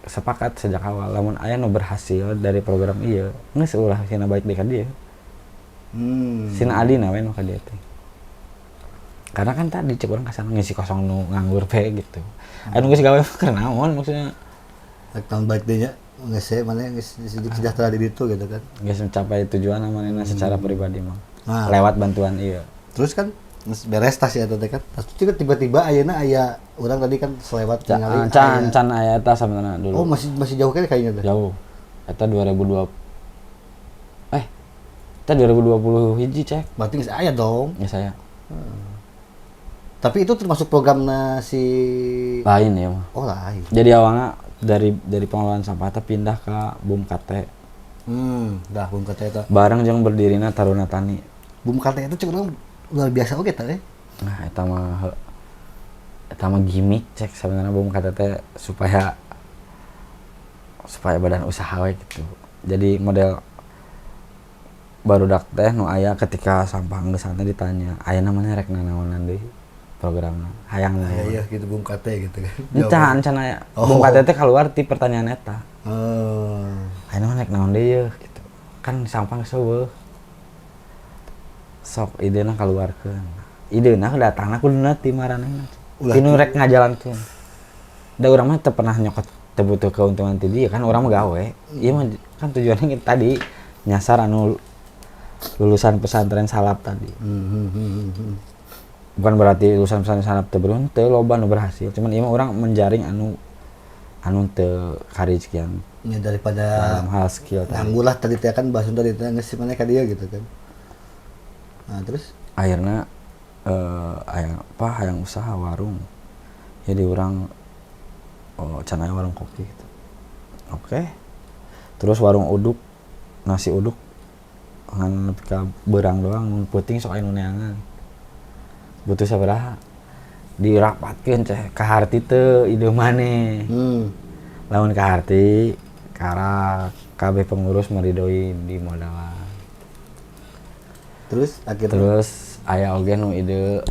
sepakat sejak awal lamun aya nu berhasil dari program ieu geus ulah sina balik deui ka dieu. Sina adina we nu ka dieu teh, karena kan tadi cek urang kasana ngisi kosong nu nganggur pe gitu, anu geus gawe mah keur naon maksudnya. Rek tahun balik deui nya geus we mana geus sejahtera di ditu gitu kan. Geus mencapai tujuan manehna secara pribadi mah Nah. lewat bantuan ieu. Terus kan Terus beres tas ya teh kan. Terus juga tiba-tiba ayeuna aya urang tadi kan selewat ningali Can aya- can aya eta sebenarnya dulu. Oh, masih masih jauh kan kayaknya teh. Jauh. Eta 2002, eh, eta 2020 hiji, cek. Berarti geus aya dong. Ya saya. Tapi itu termasuk programna si Lain ya mah. Oh, lain. Jadi awalnya dari pengelolaan sampah teh pindah ke BUMKT. Dah BUMKT eta. Bareng jeung berdirina Taruna Tani. BUMKT itu cek urang luar biasa oge teh. Nah, eta mah gimmick, cek, sebenarnya BUMKT teh supaya supaya badan usaha we gitu. Jadi model barudak teh nu aya ketika sampah geus teh ditanya, "Aya namanya rek nanaonan deui programna?" Hayang Ya naon? Iya gitu BUMKT gitu kan. Encan, encan aya. Oh. BUMKT teh keluar ti pertanyaan eta. Oh. "Aya namanya rek naon deui yeuh?" gitu. Kan sampah geus euweuh. Sok idena keluarkeun. Idena datangna kuduna ti maranehna. Ulah Ti nu rek ngajalankeun. Da urang mah teu pernah nyokot, teu butuh keuntungan ti dia kan, urang mah gawe. Ieu mah kan tujuannya tadi nyasar anu lulusan pesantren salaf tadi. Bukan berarti lulusan pesantren salaf teu beruntung, teu, loba nu berhasil. Cuman ieu mah urang menjaring anu anu teu karizkian Ya, daripada dalam hal skill tadi. Nganggur lah tadi teh kan, bahasa tadi teh geus mana ka dia gitu kan. Nah, terus Akhirnya hayang apa, hayang usaha warung. Jadi urang, oh, can aya warung kopi gitu. Oke. Terus warung uduk, nasi uduk ngan nepi ka beurang doang, mun peuting sok aya nu neangan. Butuh sabaraha? Dirapatkeun ceh, kaharti teu ide maneh? Lamun kaharti, karak kabeh pengurus meridoi di modalan. Terus akhirnya? Terus aya oge nu ide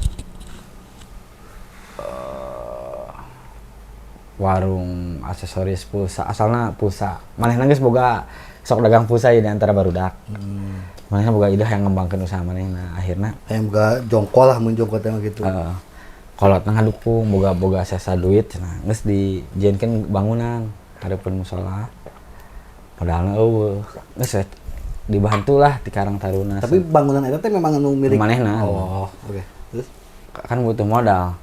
warung aksesoris pulsa, asalna pulsa. Manehna geus boga sok dagang pulsa ya di antara barudak. Manehna boga ide yang ngembangkeun usaha manehna. Akhirna Hayang boga jongkol lah, mun jongkol teh mah gitu. Kolotna ngadukung, boga boga sesa duit cenah. Geus dijieunkeun bangunan hareupeun musola. Modalna euweuh. Geus we dibantu lah di Karang Taruna. Tapi bangunan eta teh memang anu milik Manehna. Oh, oke. Terus Kan butuh modal.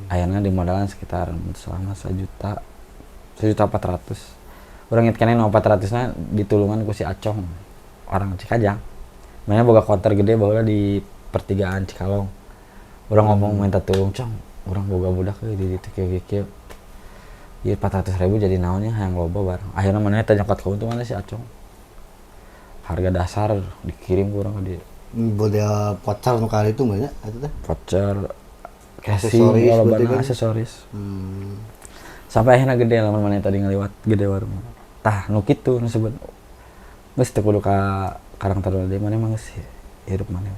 Akhirnya dimodalan sekitar selama sejuta, 1.400.000. Urang inget keneh 400 na ditulungan ku si Acong, orang Cikajang. Mana boga konter gede baheula di pertigaan Cikalong. Urang ngomong minta tulung, "Cong, urang boga budak euy di ditu kieu kieu kieu. Ieu 400 ribu jadi naonnya, hayang loba barang." Akhirnya mana teh nyokot keuntungan si Acong. Harga dasar dikirim ku urang ke dia. Model voucher nu kali itu mah nya eta teh. Voucher, casing, Aksesoris lobana berarti kan? Aksesoris. Sampai akhirnya gede lah, mana tadi ngaliwat gede warung. Tah, nu kitu nu sebut geus teu kudu ka Karang Taruna deui, maneh mah geus hirup maneh.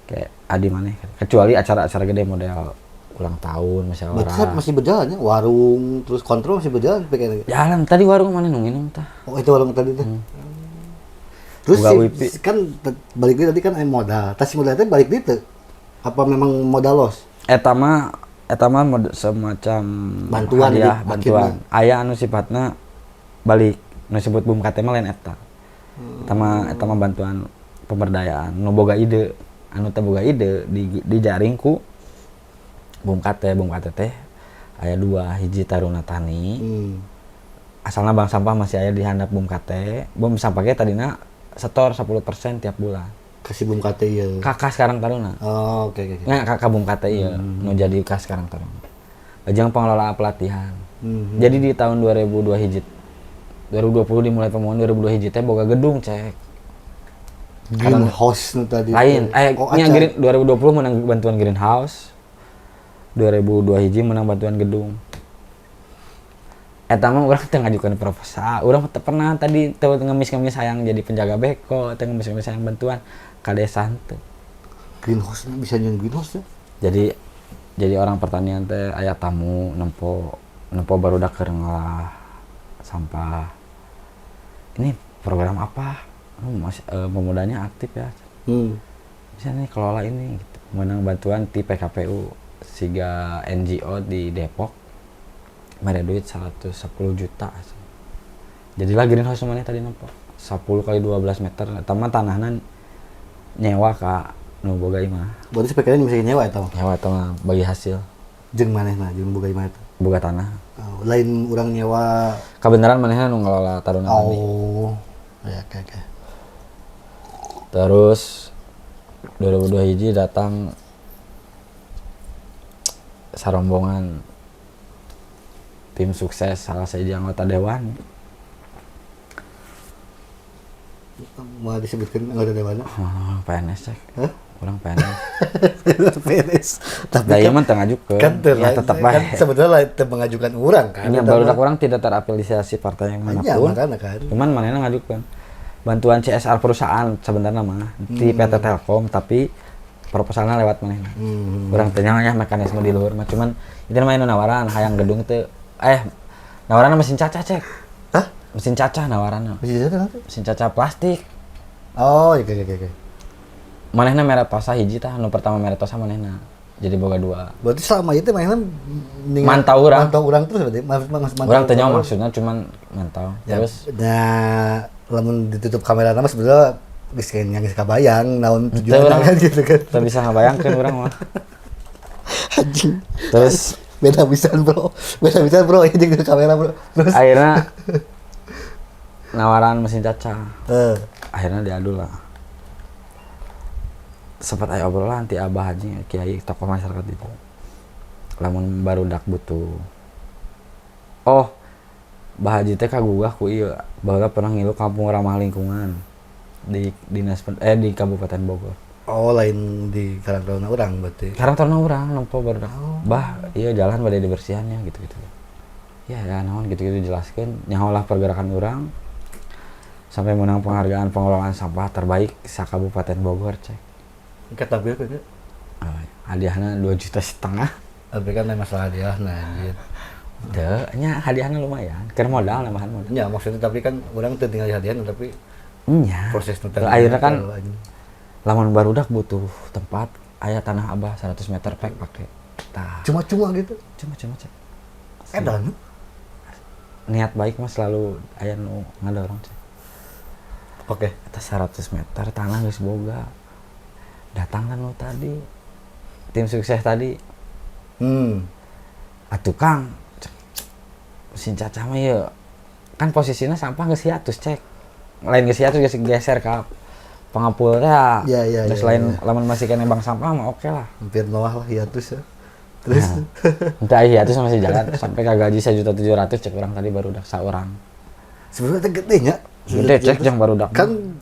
Kayak adi maneh, kecuali acara-acara gede model ulang tahun Berarti musyawarah. Masih berjalan ya, warung terus kontrol masih berjalan pakai Jalan tadi warung mana nu nginum tah. Oh, itu warung tadi teh. Terus Boga si, wifi. Kan balik deui tadi kan aya modal. Tas si modal teh balik deui teu? Apa memang modal los? Eta mah semacam Bantuan hadiah, jadi bantuan. Aya anu sifatna balik, nu sebut BUMKT mah lain eta. Eta mah bantuan pemberdayaan. Nu boga ide, anu teu boga ide di dijaring ku BUMKT. BUMKT teh aya dua, hiji Taruna Tani. Asalna bank sampah masih aya di handap BUMKT. Bank sampah ge tadina setor 10% tiap bulan. Kasih BUMKT ieu. Ka kas Karang Taruna. Oh, oke. Nggak, ka BUMKT ieu nu jadi kas Karang Taruna. Jeung pengelola pelatihan. Jadi di tahun 2002 hiji, 2020 dimulai pembangunan, 2002 hiji teh boga gedung, cek. Greenhouse nu tadi. Lain, teh. eh, Oh, nya acan. green 2020 menang bantuan greenhouse. 2002 hiji menang bantuan gedung. Eta mah urang teu ngajukeun proposal. Urang teu pernah tadi teu ngemis-ngemis hayang jadi penjaga beko, teu ngemis-ngemis hayang bantuan ka desa teu. Greenhouse bisa nyieun greenhouse teh. Jadi orang pertanian teh aya tamu nempo nempo barudak keur ngolah sampah. Ini program apa? Oh, masih, pemudanya aktif ya. Bisa nih kelola ini gitu. Menang bantuan ti PKPU siga NGO di Depok. Mere duit 110 juta. Jadilah greenhouse mana tadi nempo. 10 kali 12 meter. Eta mah tanahna nyewa ka Nu boga imah. Berarti si PKN bisa nyewa eta mah. Nyewa eta mah bagi hasil. Jeung manehna, jeung boga imah eta. Boga tanah. Oh, lain urang nyewa. Kebenaran manehna nu ngelola Taruna Tani. Oh. Ya, oke. Terus 2002 hiji datang sarombongan tim sukses salah sahiji anggota dewan. Mau disebutkan anggota dewan? Oh, PNS cek. Hah? Kurang PNS. PNS. Tapi Da ieu kan, mah teu ngajukeun. kan teu Ya tetep kan bae. sebetulnya lain teu mengajukan urang kan. Nya Eta barudak mah. urang tidak terafiliasi partai yang Iya, manapun. makanya kan. Cuman manehna ngajukeun bantuan CSR perusahaan sebenarnya mah di PT Telkom, tapi proposalnya lewat manehna. Urang teh nya mekanisme di luhur mah, cuman itu mah anu nawaran hayang gedung teh, nawaranna mesin cacah cek. Hah? Mesin cacah nawaranna. Mesin cacah nanti? Mesin cacah plastik. Oh, iya, oke. Manehna mere tosa hiji tah, nu pertama mere tosa manehna. Jadi boga dua. Berarti selama itu manehna Mantau urang. Mantau urang terus berarti. Mantau Urang teh nyaho urang. maksudnya cuman mantau. Ya, Terus nah, lamun ditutup kamera mah sebenarnya geus kayak yang geus kabayang naon Teu tujuanna urang kan gitu kan. Teu bisa ngabayangkeun urang mah. Anjing. Terus beda pisan, Bro. Beda pisan, Bro, ini jeung kamera, Bro. Terus akhirnya nawaran mesin cacah. Akhirnya diadu lah. Sempat aya obrolan ti Abah Haji, kiai tokoh masyarakat itu. Lamun barudak butuh. Oh, Bah Haji teh kagugah ku ieu, baheula pernah ngilu kampung ramah lingkungan di dinas di Kabupaten Bogor. Oh, lain di Karang Taruna urang berarti. Karang Taruna urang nempo barudak. Oh. Bah, iya jalan bade dibersihannya gitu-gitu. Ya, ya naon gitu-gitu jelaskeun, nyaho lah pergerakan urang sampai menang penghargaan pengelolaan sampah terbaik sa Kabupaten Bogor cek. Engke tampil kan ya. Oh, hadiahna 2,5 juta. Tapi kan lain masalah hadiah nah anjir. Teu, nya hadiahna lumayan. Keur modal, nambahan modal. Ya maksudnya tapi kan urang teu tinggal hadiah tapi Nya. proses nu Terus akhirnya kan lamun barudak butuh tempat, aya tanah Abah 100 meter pek pake. Tah, cuma-cuma gitu. cuma-cuma cek. Edan. Niat baik mah selalu aya nu ngadorong cek. Oke. Atas 100 meter tanah geus boga. Datang kan nu tadi. Tim sukses tadi. Atuh Kang, cek. Mesin cacah mah ieu. Kan posisinya sampah geus hiatus cek. Lain geus hiatus, geus geser ka pengepul teh. Ya, Terus lain lamun masih kena bank sampah mah oke lah. Hampir noah lah hiatus ya. Terus Nah, entah hiatus masih jalan sampai ke gaji 1.700.000 cek orang tadi baru udah saurang. Sebenarnya teh gede nya. Gede cek yang baru udah. Kan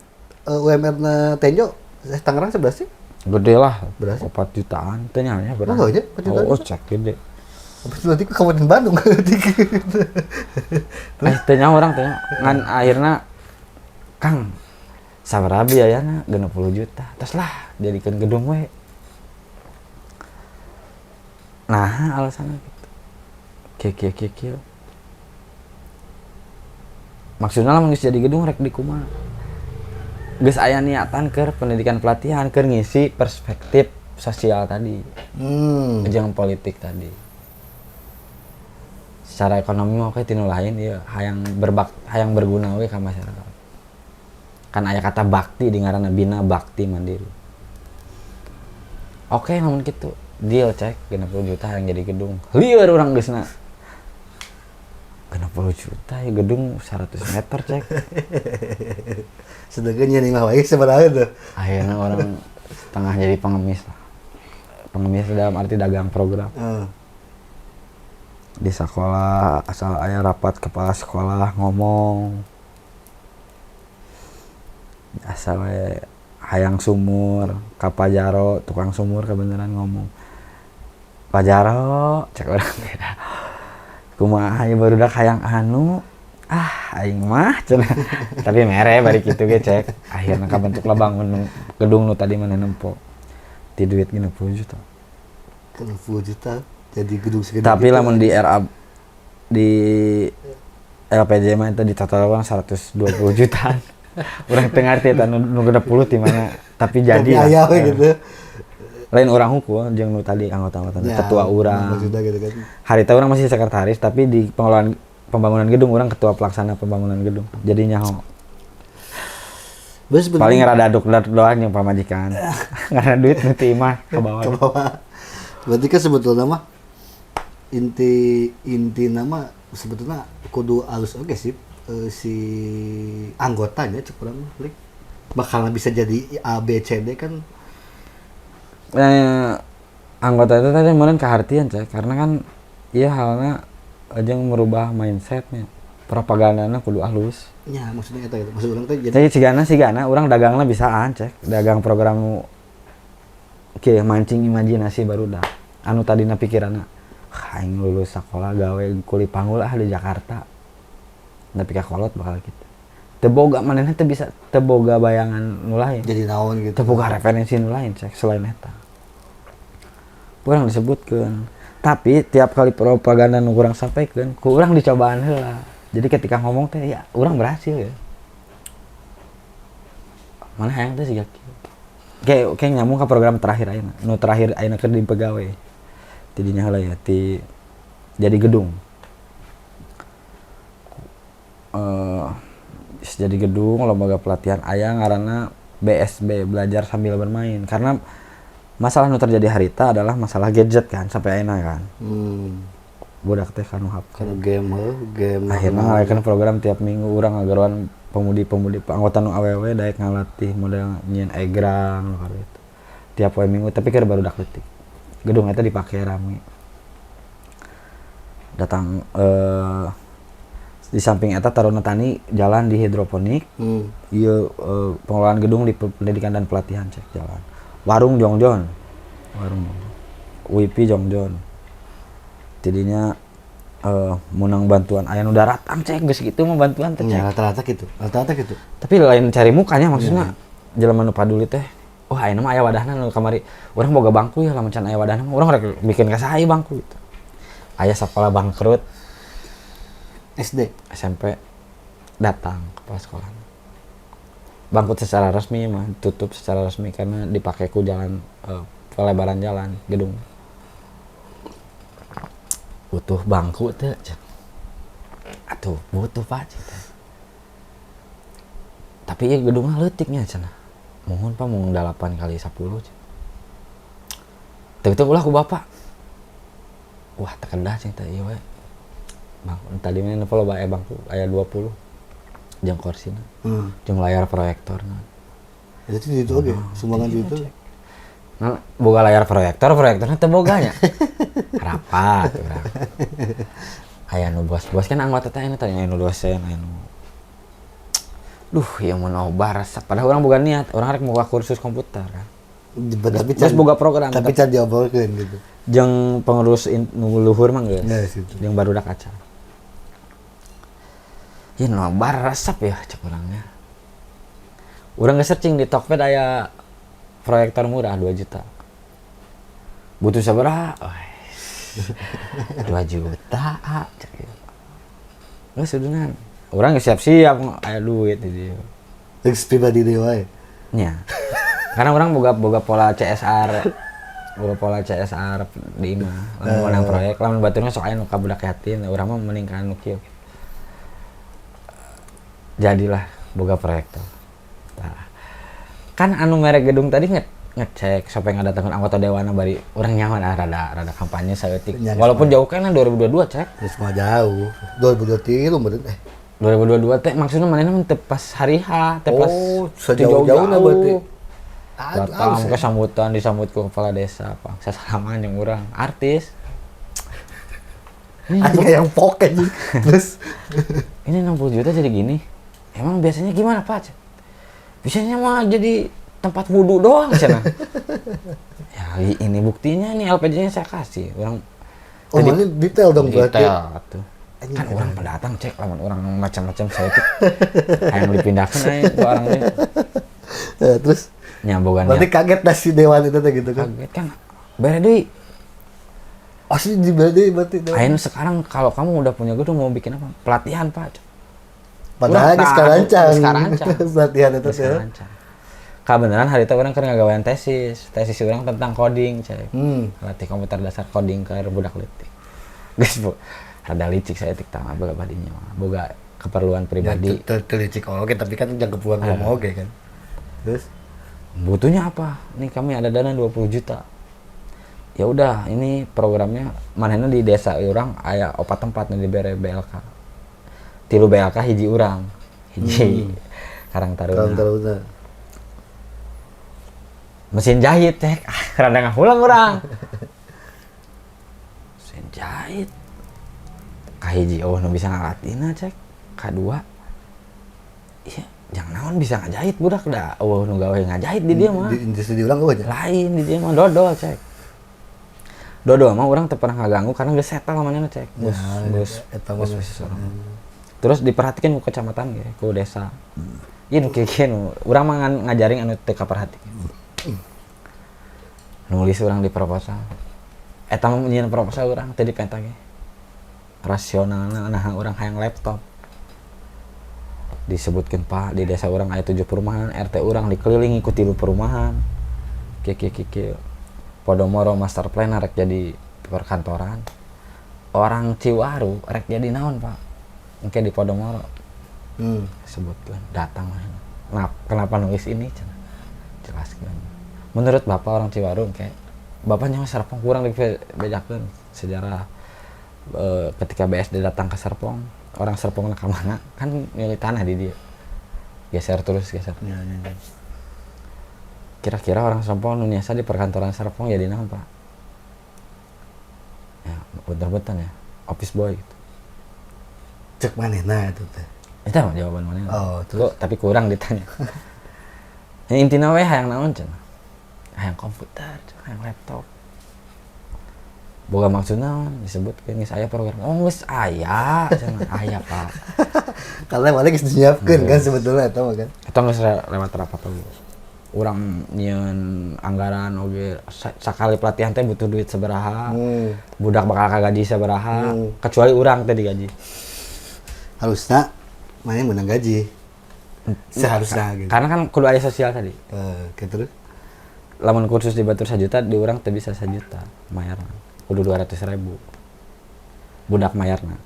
UMR na Tenjo Tangerang sebelas sih? Gede lah. Berapa sih? 4 jutaan teh nya berapa? Oh, iya, 4 jutaan. Oh, cek gede. Apa sih nanti ke Kabupaten Bandung. Teh nya orang teh ngan akhirnya Kang sabaraha biayana 60 juta. Terus lah jadikan gedung we. Nah, alasannya gitu. Kieu kieu kieu kieu. Maksudnya lamun geus jadi gedung rek di kumaha? Geus aya niatan keur pendidikan pelatihan keur ngisi perspektif sosial tadi. Jeung politik tadi. Secara ekonomi mah oke tinu lain ieu hayang berbak hayang berguna we ka masyarakat. Kan aya kata bakti di ngaranna Bina Bakti Mandiri. Oke, namun gitu. Deal cek 60 juta yang jadi gedung. Lieur urang geusna. 60 juta ya gedung 100 meter cek. Sedangkan nya mah wae sabaraha tuh. Akhirnya orang setengah jadi pengemis lah. Pengemis dalam arti dagang program. Di sekolah asal aya rapat kepala sekolah ngomong. Asal we hayang sumur ka Pajaro, tukang sumur kebenaran ngomong. Pajaro cek orang beda. Kumaha ya barudak hayang anu, ah aing mah cenah. Tapi mere bari kitu ge cek. Akhirna kabentuk lah bangun gedung nu tadi mana nempo. Ti duit 60 juta. 60 juta jadi gedung segede Tapi gitu. Lamun di RA di LPJ mah itu di total orang 120 jutaan. Urang teu ngarti eta nu 60 ti mana, tapi jadi Tapi lah. aya we gitu. Lain urang hukum jeung nu tadi anggota-anggota Ya, ketua urang. maksudnya gitu kan. Hari itu urang masih sekretaris tapi di pengelolaan pembangunan gedung urang ketua pelaksana pembangunan gedung. Jadi nyaho. Berarti sebetulnya Paling rada duk doang yang pamajikan. Karena duit nanti mah ke bawah. Ke bawah. Berarti kan sebetulnya mah inti inti nama sebetulnya kudu alus oke sih, si anggotanya cek urang mah, Lik. Bakalan bisa jadi A B C D kan. Anggota itu tadi kemarin kehartian cek, karena kan iya halnya aja merubah mindsetnya, propagandanya kudu halus. Ya maksudnya eta gitu, maksud urang teh jadi Jadi sigana sigana urang dagangnya bisaan cek, dagang program nu oke mancing imajinasi baru dah anu tadina pikiranna, "Ah, aing lulus sekolah gawe kuli panggul ah di Jakarta," tapi kolot bakal gitu teu boga, manehna teu bisa, teu boga bayangan nu lain. Jadi naon gitu. Teu boga referensi nu lain cek selain eta. Kurang disebutkan, tapi tiap kali propaganda nu kurang sampaikan ku urang dicobaan heula, jadi ketika ngomong teh ya urang berhasil ya mana hayang teh siga kieu. Kayak kayak nyambung ke program terakhir ayeuna, nu terakhir ayeuna keur di pegawai tidinya heula ya, ti jadi gedung, jadi gedung lembaga pelatihan aya ngaranna BSB, belajar sambil bermain, karena masalah nu terjadi harita adalah masalah gadget kan sampai ayeuna kan. Budak teh kanu HP. Karena game heuh, game. Akhirnya ngalakukan program tiap minggu urang ngagaruan pemudi-pemudi, anggota nu awewe daek ngalatih model nyieun egrang nu itu tiap poe minggu, tapi keur barudak leutik. Gedung eta dipake rame datang. Di samping eta Taruna Tani jalan di hidroponik. Iya, pengelolaan gedung di pendidikan dan pelatihan cek jalan. Warung Jongjon, warung WIPI Jongjon. Jadinya menang bantuan aya nu daratang cek, geus kitu mah bantuan teh cek. Ya, rata-rata gitu, rata-rata gitu. Tapi lain cari mukanya, maksudnya jelema nu paduli teh, wah ayeuna mah aya wadahna, nu kamari urang boga bangku ya, lamun can aya wadahna mah urang rek bikin ka saha ieu bangku gitu. Aya sekolah bangkrut. SD. SMP, datang kepala sekolah. Bangkrut secara resmi mah tutup secara resmi karena dipakai ku jalan, pelebaran jalan gedung. Butuh bangku teh cek. Atuh butuh, Pak, cek teh. Tapi ya gedungnya leutiknya cenah. Mohon, Pak, mau 8 kali 10 cek. Teu ulah ku bapak. Wah, teu kedah cek teh ieu we. Bangku tadi mah nepo loba aya bangku aya 20 jeung korsina jeung layar proyektorna. Itu di itu oke, sumbangan di itu. Nah, boga layar proyektor, proyektornya teu boga nya. Rapat urang. Aya nu bos-bos kan anggota teh aya tadi, aya nu dosen, aya nu. Duh, ya mau nobar resep. Padahal urang boga niat, urang rek boga kursus komputer kan. Tapi Geus boga program. Tapi can diobrolkeun gitu. Jeung pengurus nu luhur mah geus. Ya, situ. Jeung barudak acan. Ya nobar resep ya cek urangnya. Urang geus searching di Tokped aya proyektor murah 2 juta. Butuh sabaraha? Wah, 2 juta ah, cek gitu. Geus udunan. Urang geus siap-siap aya duit di dieu. Geus pribadi deui wae. Nya. Karena urang boga boga pola CSR, boga pola CSR di imah. Lamun menang proyek, lamun baturna sok aya nu ka budak yatim, urang mah mending ka nu kieu. Jadilah boga proyektor. Tah. Kan anu merek gedung tadi ngecek sampai ngadatangkeun anggota dewan bari urang nyaman ah, rada rada kampanye saeutik. Nya, Walaupun jauh kan 2022 cek. Geus mah jauh. 2023 meureun eh. 2022 teh maksudnya manehna mah teu pas hari H, teu pas Oh, sejauh-jauhna berarti. Ah, Datang halus ke ya. sambutan, disambut ke kepala desa, Pak. Saya salaman jeung urang, artis. Ini, Ada yang pok anjing. Terus ini 60 juta jadi gini. Emang biasanya gimana, Pak? Biasanya mah jadi tempat wudhu doang cenah. Ya ini buktinya nih, LPJ-nya saya kasih. Urang Oh, mana detail dong berarti. Detail tuh. Anjing, Kan keren. orang pendatang cek, lamun orang macam-macam saya itu yang dipindahkan aja ke orangnya. Eh, terus Nyambogan. Berarti kaget dah si dewan itu teh gitu kan. Kaget kan. Bere deui. Asli di berarti berarti dewan. Ayo sekarang kalau kamu udah punya gedung mau bikin apa? Pelatihan, Pak. Padahal Urang geus karancang. Geus karancang. Pelatihan itu Geus teh. karancang. Kabeneran hari itu urang keur ngagawean tesis. Tesis urang tentang coding, cek. Latih komputer dasar coding ke budak leutik. Geus bu. Rada licik saya tik tama boga badinya mah. Boga keperluan pribadi. Ya, teu licik oke, tapi kan jangan keperluan ngomong oke kan. Terus? Butuhnya apa? Nih kami ada dana 20 juta. Ya udah, ini programnya manehna di desa urang aya opat tempat nu dibere BLK. Tilu BLK, hiji urang. Hiji Karang Taruna. Karang Taruna. Mesin jahit teh, rada ngahulang urang. Mesin jahit. Kahiji, oh, nu bisa ngalatina, cek. Kadua, iya, jangan naon bisa ngajahit budak da. Oh, nu gawe ngajahit di dieu mah. Di industri di urang euweuh nya. Lain, di dieu mah dodol, cek. Dodol mah urang teu pernah ngaganggu karena geus settle manehna, cek. Geus Ya, geus eta mah geus geus. Sorong. Terus diperhatikan ku kecamatan ge, ku desa. Ieu nu kieu nu urang mah ngajaring anu teu kaperhatikan. Nulis urang di proposal. Eta mah nyieun proposal urang teu dipenta ge. Rasionalna nah urang hayang laptop. Disebutkan, Pak, di desa urang aya 7 perumahan, RT urang dikelilingi ku 3 perumahan. Kieu kieu kieu kieu. Podomoro master plan rek jadi perkantoran. Orang Ciwaru rek jadi naon, Pak? Mungkin di Podomoro sebutkan datang mana. Nah, kenapa nulis ini cenah? Jelaskan. Menurut Bapak orang Ciwaru kayak bapaknya mah Serpong kurang dibejakeun sejarah, ketika BSD datang ke Serpong, orang Serpong ke mana kan milih tanah di dia, geser terus geser. Ya. Kira-kira orang Serpong nu niasa di perkantoran Serpong jadi naon, Pak? Ya bener-bener ya office boy gitu. Cek manehna itu teh. Itu mah jawaban mana. Oh, terus? Kok, tapi kurang ditanya. Yang intinya we hayang naon cenah? Hayang komputer cenah, hayang laptop. Boga maksud naon disebutkeun geus aya program. Oh, geus aya cenah, aya, Pak. Karena malah geus disiapkeun kan sebetulnya eta mah kan. Eta geus lewat rapat oge. Urang nyieun anggaran oge, sakali pelatihan teh butuh duit sabaraha. Budak bakal kagaji sabaraha, kecuali urang teh digaji. Harusnya maneh menang gaji. Seharusnya gitu. Karena kan kudu aya sosial tadi. Eh, oke, terus? Lamun kursus di batur 1 juta, di urang teu bisa 1 juta mayarna, kudu 200.000 budak mayarna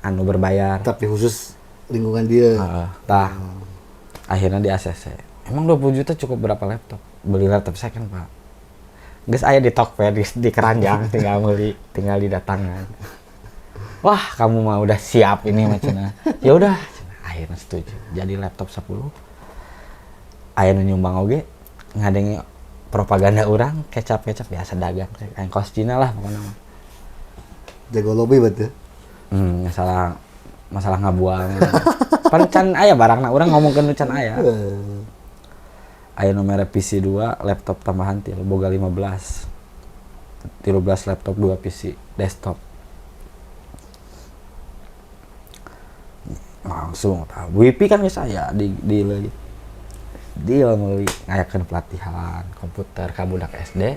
anu berbayar. Tapi khusus lingkungan dia. Heeh, tah akhirnya di ACC. Emang 20 juta cukup berapa laptop? Beli laptop second, Pak, geus aya di Tokped, di keranjang, tinggal beli, tinggal didatangan. Wah, kamu mah udah siap ini mah cenah. Ya udah cenah. Akhirnya setuju, jadi laptop 10. Aya nu nyumbang oge, ngadenge propaganda urang, kecap-kecap biasa, dagang kayak kos Cina lah pokoknya mah. Jago lobby berarti. Masalah masalah ngabuang pan can aya barangna, urang ngomongkeun nu can aya. Aya nomor PC 2, laptop tambahan tilu, boga 15, 13 laptop, 2 PC desktop. Langsung tahu WiFi kan geus aya di deal meuli, ngayakeun pelatihan komputer ka budak SD,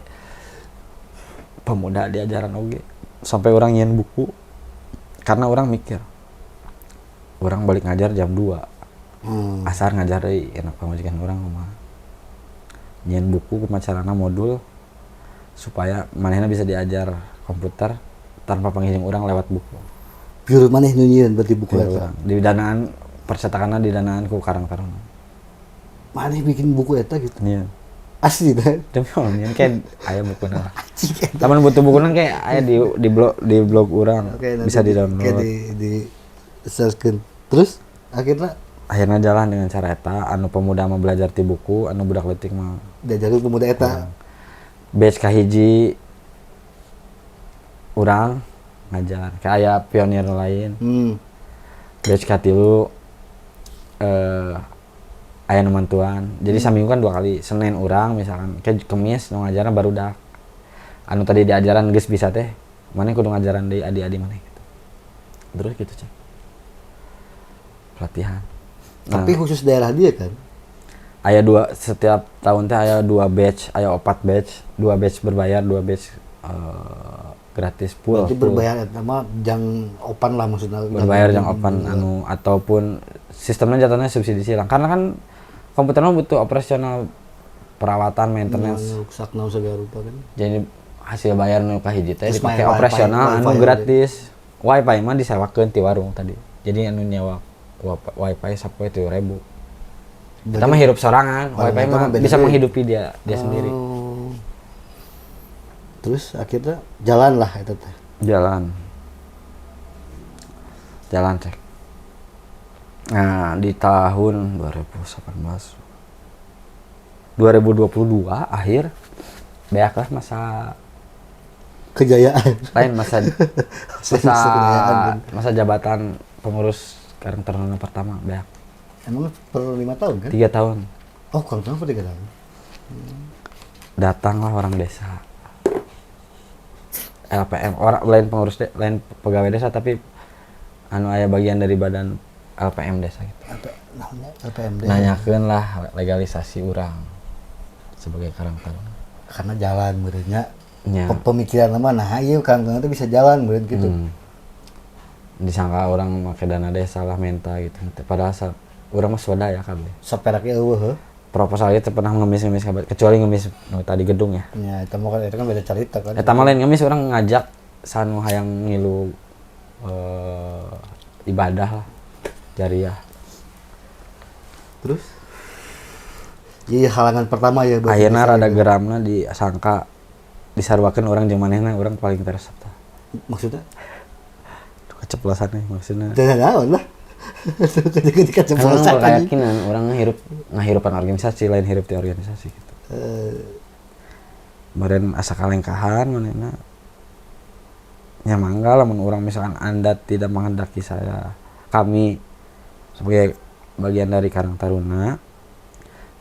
pemuda diajaran oge, sampai urang nyieun buku karena urang mikir urang balik ngajar jam 2. Asar ngajar deui, enak pamajikan urang mah. Nyieun buku kumaha carana modul supaya manehna bisa diajar komputer tanpa pengiring urang lewat buku. Pure maneh nu nyieun berarti buku Pure eta? Urang. Di danaan percetakanna, di danaan ku Karang Taruna. Maneh bikin buku eta gitu? Iya. Asli kan? Demi Allah, nyieun, kayak aya bukuna lah. Anjing eta. Lamun butuh bukuna kayak aya di blog urang. Oke, nanti bisa di-download. Kayak di searchkeun. Terus akhirnya? Akhirnya jalan dengan cara eta, anu pemuda mah belajar ti buku, anu budak leutik mah diajarin pemuda eta. Batch kahiji urang ngajar kayak aya pionir lain. Batch katilu aya nu mantuan. Jadi saminggu kan dua kali, Senin urang misalkan ke Kemis nu ngajaran barudak anu tadi diajaran geus bisa teh, maneh kudu ngajaran deui adi-adi maneh gitu. Terus gitu, cek, pelatihan. Nah, Tapi khusus daerah dia kan? Aya dua, setiap tahun teh aya dua batch, aya opat batch, dua batch berbayar, dua batch gratis full. Berarti Full. berbayar eta mah jang opan lah maksudnya. Berbayar yang open anu ataupun sistemnya jatuhnya subsidi silang, karena kan komputer mah butuh operasional, perawatan, maintenance. Rusak naon segala rupa kan. Jadi hasil bayar nu kahiji teh Terus dipakai main wifi, operasional, anu wifi. Gratis wifi mah disewakeun ti warung tadi. Jadi anu nyewa wifi sapoe 7.000. Kita mah hirup sorangan, Orang OPP eta mah mah beda bisa deui. menghidupi dia dia sendiri. Oh. Terus akhirnya jalan lah itu teh. Jalan. Jalan, cek. Nah, di tahun 2018, 2022 akhir beak lah masa Kejayaan. lain masa masa Masa kejayaan. Masa jabatan pengurus Karang Taruna pertama beak. Emang per 5 tahun kan? 3 tahun. Oh, kurang tahun per 3 tahun. Datanglah orang desa LPM, orang lain, pengurus lain pegawai desa, tapi anu aya bagian dari badan LPM desa gitu. LP, naonnya LPMD. Nanyakeun lah legalisasi urang sebagai Karang Taruna. Karena jalan meureun nya. Nya. Pemikiran mah nah ieu Karang Taruna teh bisa jalan meureun gitu. Disangka urang make dana desa lah menta gitu, padahal urang mah swadaya kabeh. Saperaknya euweuh heuh. Proposal itu pernah ngemis-ngemis kabeh, kecuali ngemis nu tadi gedung ya. Ya, itu mah kan itu kan beda cerita kan. Eta mah lain ngemis, urang ngajak saha nu hayang ngilu ibadah lah, jariah. Terus iya, halangan pertama ya buat Akhirnya desa rada itu. Geramna disangka disaruakeun urang jeung manehna, urang paling teresep tah. Maksudnya? Tuh, keceplosan nih maksudnya. Jangan naon lah. Ketika Karena keceplosan anjing. keyakinan urang hirup ngahirupan organisasi, lain hirup di organisasi gitu. Kemarin asa kalengkahan manehna nya, mangga lamun urang misalkan Anda tidak menghendaki saya, kami sebagai bagian dari Karang Taruna,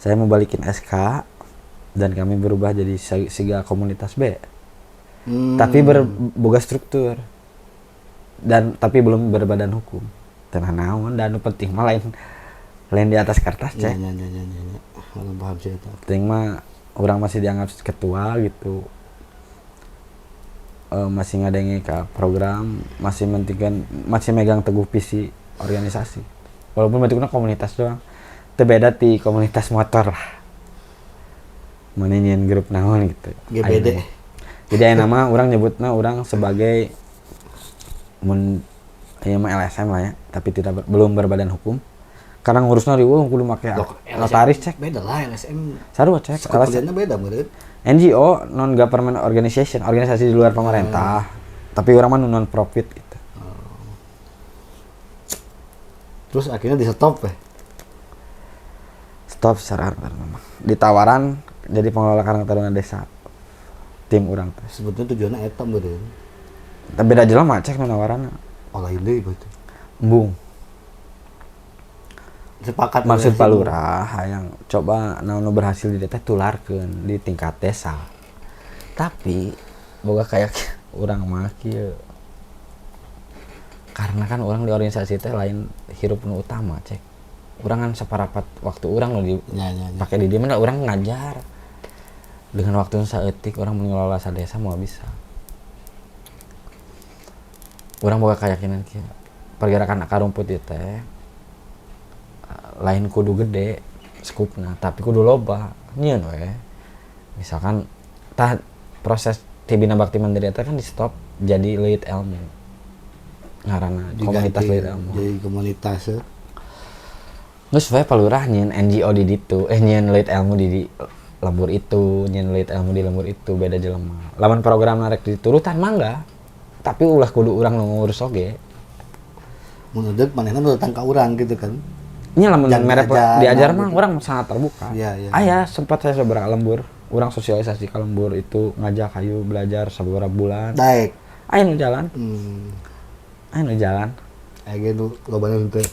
saya mau balikin SK dan kami berubah jadi siga komunitas B, tapi berboga struktur dan tapi belum berbadan hukum. Tenang naon dan nu penting mah lain lain di atas kertas, cek. Ya. Kalau paham sih itu. Penting mah urang masih dianggap ketua gitu. Masih ngadenge ke program, masih mentingkan, masih megang teguh visi organisasi walaupun bentuknya komunitas doang. Teu beda ti komunitas motor lah, mana nyieun grup naon gitu. GBD. Ayeuna mah. Jadi aya nama urang nyebutna urang sebagai mun ieu mah LSM lah ya, tapi tidak belum berbadan hukum karena ngurusna riweuh, kudu make Loh, notaris, cek. Beda lah LSM. Sarua, cek. Skup LSM. kerjanya beda meureun. NGO, non government organization, organisasi di luar pemerintah, tapi urang mah non profit gitu. Terus akhirnya di stop ya. Stop secara Taruna mah. Ditawaran jadi pengelola Karang Taruna desa, tim urang teh. Sebetulnya tujuannya eta meureun. Tapi beda jelema, cek, nu nawaranna. Oh, lain deui berarti. Embung. Sepakat Maksud berarti. Pak Lurah hayang coba naon nu berhasil di teh tularkeun di tingkat desa, tapi boga kayak urang mah kieu, karena kan urang di organisasi teh lain hirup nu utama, cek. Urang kan separapat waktu urang nu di Ya. pakai di mana urang ngajar dengan waktu saeutik urang mengelola sadesa mau bisa. Urang boga keyakinan kieu, pergerakan akar rumput itu teh lain kudu gede skupna, tapi kudu loba nyieun we. Misalkan tah proses ti Bina Bakti Mandiri eta kan di stop jadi Leuit Elmu ngaranna, komunitas Diganti Leuit Elmu. jadi komunitas ya. Terus we Pak Lurah nyieun NGO di ditu, nyieun Leuit Elmu di lembur itu, nyieun Leuit Elmu di lembur itu, beda jelema. Lamun program narek diturutan mangga, tapi ulah kudu urang nu ngurus oge. Mun udah manehna nu datang ka urang gitu kan. Nya lamun Jangan merek diajar, diajar nah, mah gitu. urang sangat terbuka. Iya. Aya sempat saya seberapa lembur, urang sosialisasi ke lembur itu, ngajak ayo belajar seberapa bulan. Daek. Aya nu jalan, aya nu jalan. Aya ge nu lobana henteu.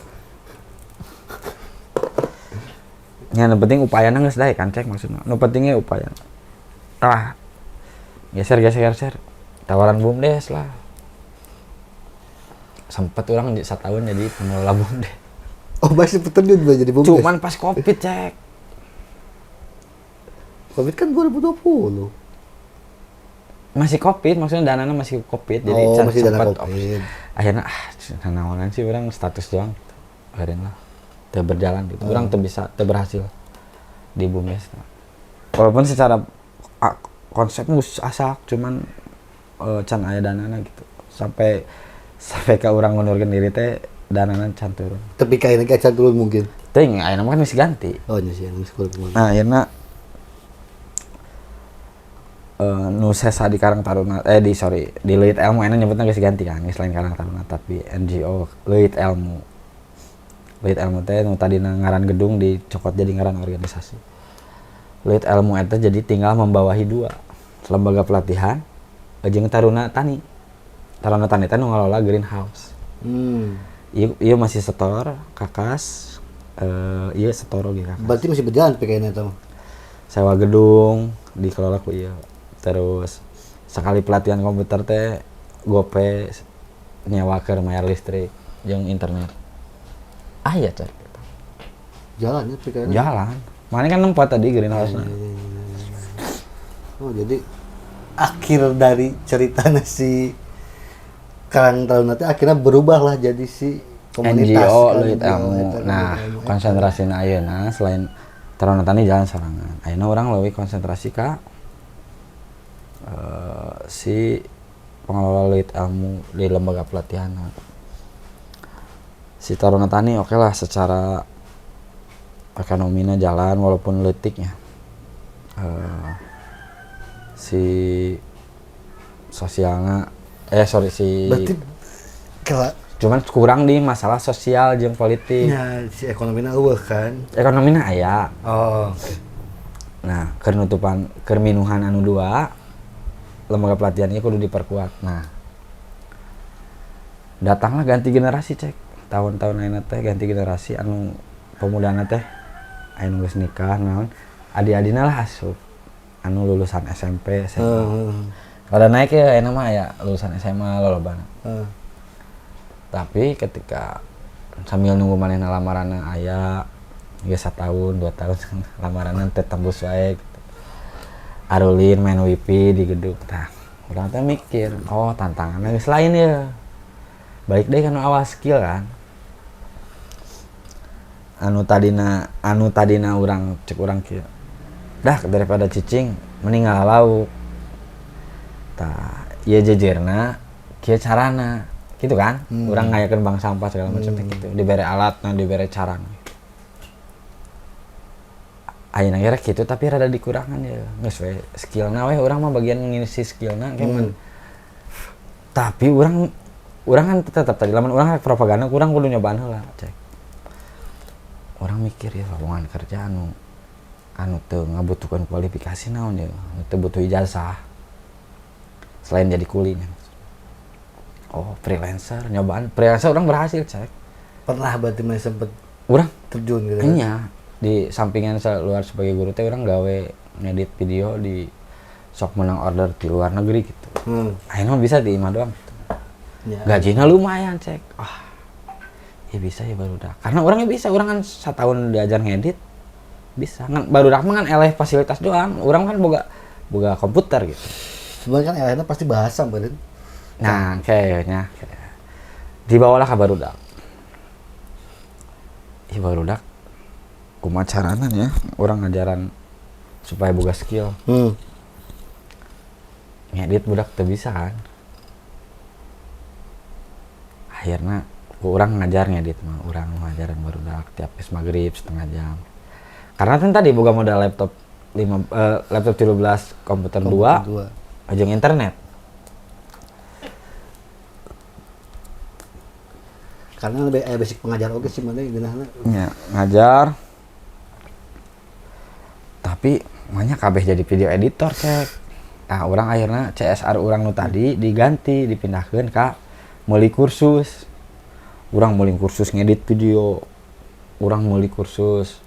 Ya, nu penting upayana geus daek kan, cek, maksudna. Nu pentingnya upaya. Ah. Geser geser geser. Tawaran BUMDes lah. Sempet urang setahun jadi pengelola BUMDes. Oh, masih terjun jadi BUMDes. Cuman pas Covid, cek. Covid kan 2020. Masih Covid, maksudnya dananya masih Covid. Jadi Oh, can masih dana sempet Covid. Akhirnya ah naonan sih urang status doang gitu. Akhirnya lah teu berjalan gitu. Urang teu bisa, teu berhasil di BUMDes. Walaupun secara konsep geus asak, cuman can aya danana gitu. Sampai sampai ke urang ngundurkeun diri teh danana can turun. Tapi kayaknya acan turun mungkin. Teuing ayeuna mah kan geus ganti. Oh nya sih, geus kurikulum. Nah, akhirnya nu sesa di Karang Taruna, eh, di, sorry, di Leuit Elmu. Enak nyebutnya geus ganti kan, geus lain Karang Taruna tapi NGO Leuit Elmu. Leuit Elmu teh nu tadina ngaran gedung dicokot jadi ngaran organisasi. Leuit Elmu eta jadi tinggal membawahi dua lembaga pelatihan jeung Taruna Tani. Taruna Tani teh nu ngalola greenhouse. Ieu ieu masih setor ka kas, ieu setor oge ka kas. Berarti masih berjalan PKN eta mah. Sewa gedung dikelola ku ieu, terus sekali pelatihan komputer teh gope nyewa ke mayar listrik jeung internet. Ah iya, cek. Jalan ya PKN. Jalan mana kan nempat tadi greenhouse. Iya. Oh, jadi akhir dari ceritanya si Karang Taruna teh akhirnya berubah lah jadi si komunitas NGO kan, Leuit NGO, Elmu. eta, Nah, Leuit Elmu. Konsentrasi ayeuna selain Taruna Tani jalan sorangan, ayeuna urang leuwih konsentrasi ka si pengelola Leuit Elmu di lembaga pelatihan. Si Taruna Tani oke lah, secara ekonominya jalan walaupun leutiknya. Si sosialnya, eh sorry, si Berarti kalau cuman kurang di masalah sosial jeung politik. Ya, si ekonominya euweuh kan. Ekonominya aya. Oh, oke. Nah, keur nutupan, keur minuhan anu dua lembaga pelatihan ini kudu diperkuat. Nah, datanglah ganti generasi, cek, tahun-tahun lainnya teh ganti generasi anu pemudana teh anu geus nikah naon, adi-adina lah asup anu lulusan SMP, SMA. Rada naik ya enak mah ya lulusan SMA lolobana. Tapi ketika sambil nunggu manehna lamaranna aya geus satahun 2 tahun lamaranna teh tembus wae gitu. Arulin main wifi di gedung. Tah, urang teh mikir, oh, tantangannya geus lain ya, balik deh kan awal skill kan anu tadina urang cek urang kieu dah, daripada cicing mending lauk. Tah, ieu jejerna kieu carana gitu kan. Urang ngayakeun bank sampah segala macam teh gitu, dibere alatna, dibere carana. Ayeuna kira gitu, tapi rada dikurangan ya geus we skillna we, urang mah bagian ngisi skillna kayak. Tapi urang urang kan tetap tadi lamun urang rek propaganda kurang kudu nyobaan heula, cek. Urang mikir ya lowongan kerja anu anu teu ngabutuhkeun kualifikasi naon ya, anu teu butuh ijazah selain jadi kuli nya. Oh, freelancer. Nyobaan freelancer urang berhasil, cek. Pernah berarti mah sempet urang terjun gitu kan? Nya, di sampingan luar sebagai guru teh urang gawe ngedit video di sok menang order di luar negeri gitu. Akhirnya mah bisa di imah doang gitu. Gajinya lumayan, cek. Ah ya bisa ya barudak, karena orangnya bisa, urang kan setahun diajar ngedit bisa ngan barudak mah kan eleh fasilitas doang, urang kan boga boga komputer gitu. Sebenarnya kan elehna pasti bahasa meureun. Nah, kayaknya dibawalah ke barudak. Ih, barudak kumaha carana ya urang ngajaran supaya boga skill ngedit, budak teu bisa kan. Akhirnya ku urang ngajar ngedit mah, urang ngajaran barudak tiap geus maghrib setengah jam, karena kan tadi boga modal laptop lima, laptop 13, komputer dua, dua. Jeung internet. Karena lebih basic pengajar oke sih mana geunahna. Ya, ngajar. Tapi banyak kabeh jadi video editor, cek. Nah, urang akhirnya CSR urang nu tadi diganti, dipindahkan ke meuli kursus. Urang meuli kursus ngedit video, urang meuli kursus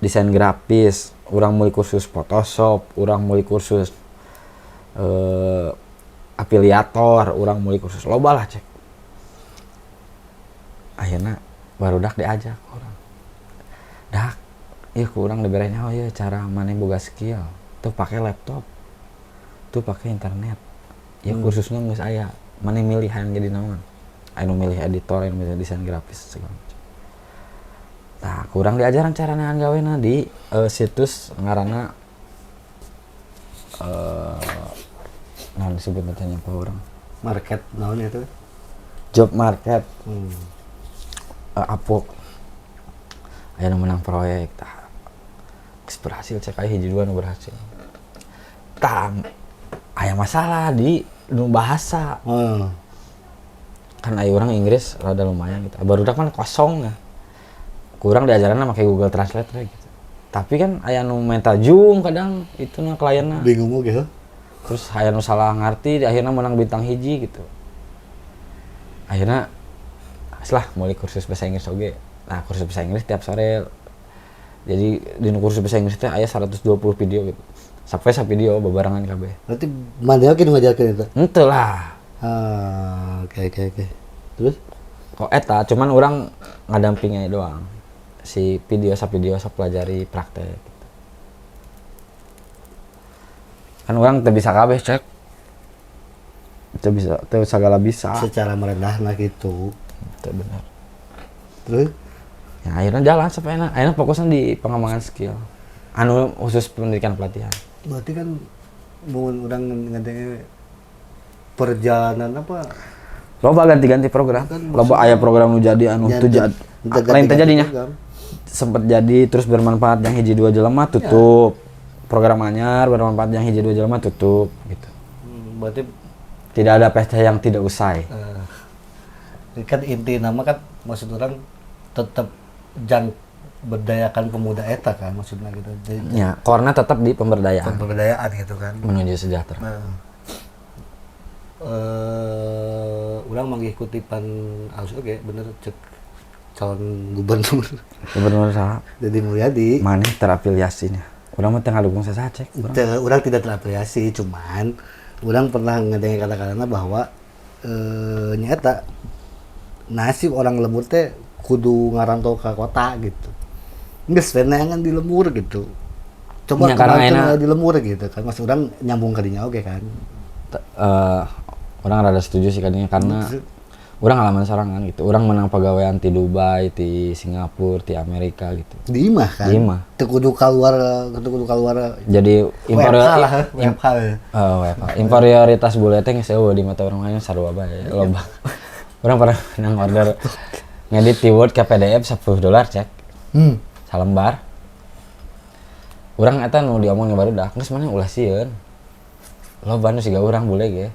desain grafis, urang meuli kursus Photoshop, urang meuli kursus afiliator, urang meuli kursus loba lah, cek. Akhirnya barudak diajak urang dak, iya, ku urang dibere nyaho ya cara mana boga skill tuh pakai laptop tuh pakai internet ya. Kursusnya geus aya, mana milihan jadi naon, anu milih editor, anu milih desain grafis segala macam. Nah, kurang diajaran cara neangan gawena di situs ngaranna naon disebut teh apa urang. Market naon itu? Job market. Upwork. Aya nu menang proyek, tah geus berhasil cek, aya hiji dua nu berhasil. Tah, aya masalah di nu bahasa. Kan aya orang Inggris rada lumayan gitu, barudak kan kosong ya, kurang diajaran pakai Google Translate we gitu. Tapi kan aya nu minta Zoom kadang itu na klienna. Bingung oge heuh. Terus aya nu salah ngerti, di akhirnya menang bintang hiji gitu. Akhirnya lah mulai kursus bahasa Inggris oge. Nah, kursus bahasa Inggris tiap sore. Jadi di nu kursus bahasa Inggris teh aya 120 video gitu, sampai sa video babarengan kabeh. Berarti mana oge nu ngajarkeun eta? Henteu lah. Ah, oke. Terus? Kok eta cuman urang ngadampingnya doang si video sa video sa pelajari praktek gitu. Kan urang teu bisa kabeh cek, teu bisa, teu segala bisa. Secara merendah lah gitu. Itu benar. Terus? Ya akhirnya jalan sampai enak, akhirnya fokusnya di pengembangan skill anu khusus pendidikan pelatihan. Berarti kan mun urang ngadenge perjalanan apa? Loba ganti-ganti program. Kan loba aya program nu jadi, anu Ya, teu jadi, lain teu jadinya. Program. Sempet jadi terus bermanfaat yang hiji dua jelema, tutup. Program anyar bermanfaat yang hiji dua jelema, tutup gitu. Berarti tidak ada pesta yang tidak usai. Kan inti nama kan maksud urang tetap jang berdayakan pemuda eta kan maksudnya gitu. Jadi ya karena tetap di pemberdayaan. Pemberdayaan gitu kan. Menuju sejahtera. Nah, urang manggih kutipan alus oke bener cek calon gubernur. Gubernur saha? Dedi Mulyadi. Maneh terafiliasinya, urang mah teu ngadukung saha cek urang. Teu, urang tidak terafiliasi, cuman urang pernah ngedengar kata-katanya bahwa nyata nasib orang lembur teh kudu ngarantau ke kota gitu. Geus neangan di lembur gitu. Coba Ya, karena kemarin di lembur gitu kan. Maksud urang nyambung ka dinya oge kan. Urang rada setuju sih kadinya karena urang ngalaman sorangan gitu. Urang menang pegawaian di Dubai, di Singapura, di Amerika gitu. Di imah kan. Di imah. Teu kudu keluar, teu kudu keluar. Jadi WFH lah, WFH. Oh, WFH. Inferioritas bule teh geus euweuh di mata urang lain, sarua bae loba. Urang pernah menang order ngedit di Word ke PDF 10 dolar cek. Salembar. Urang eta nu diomongin barudak, geus maneh ulah sieun. Loba nu siga urang bule ge.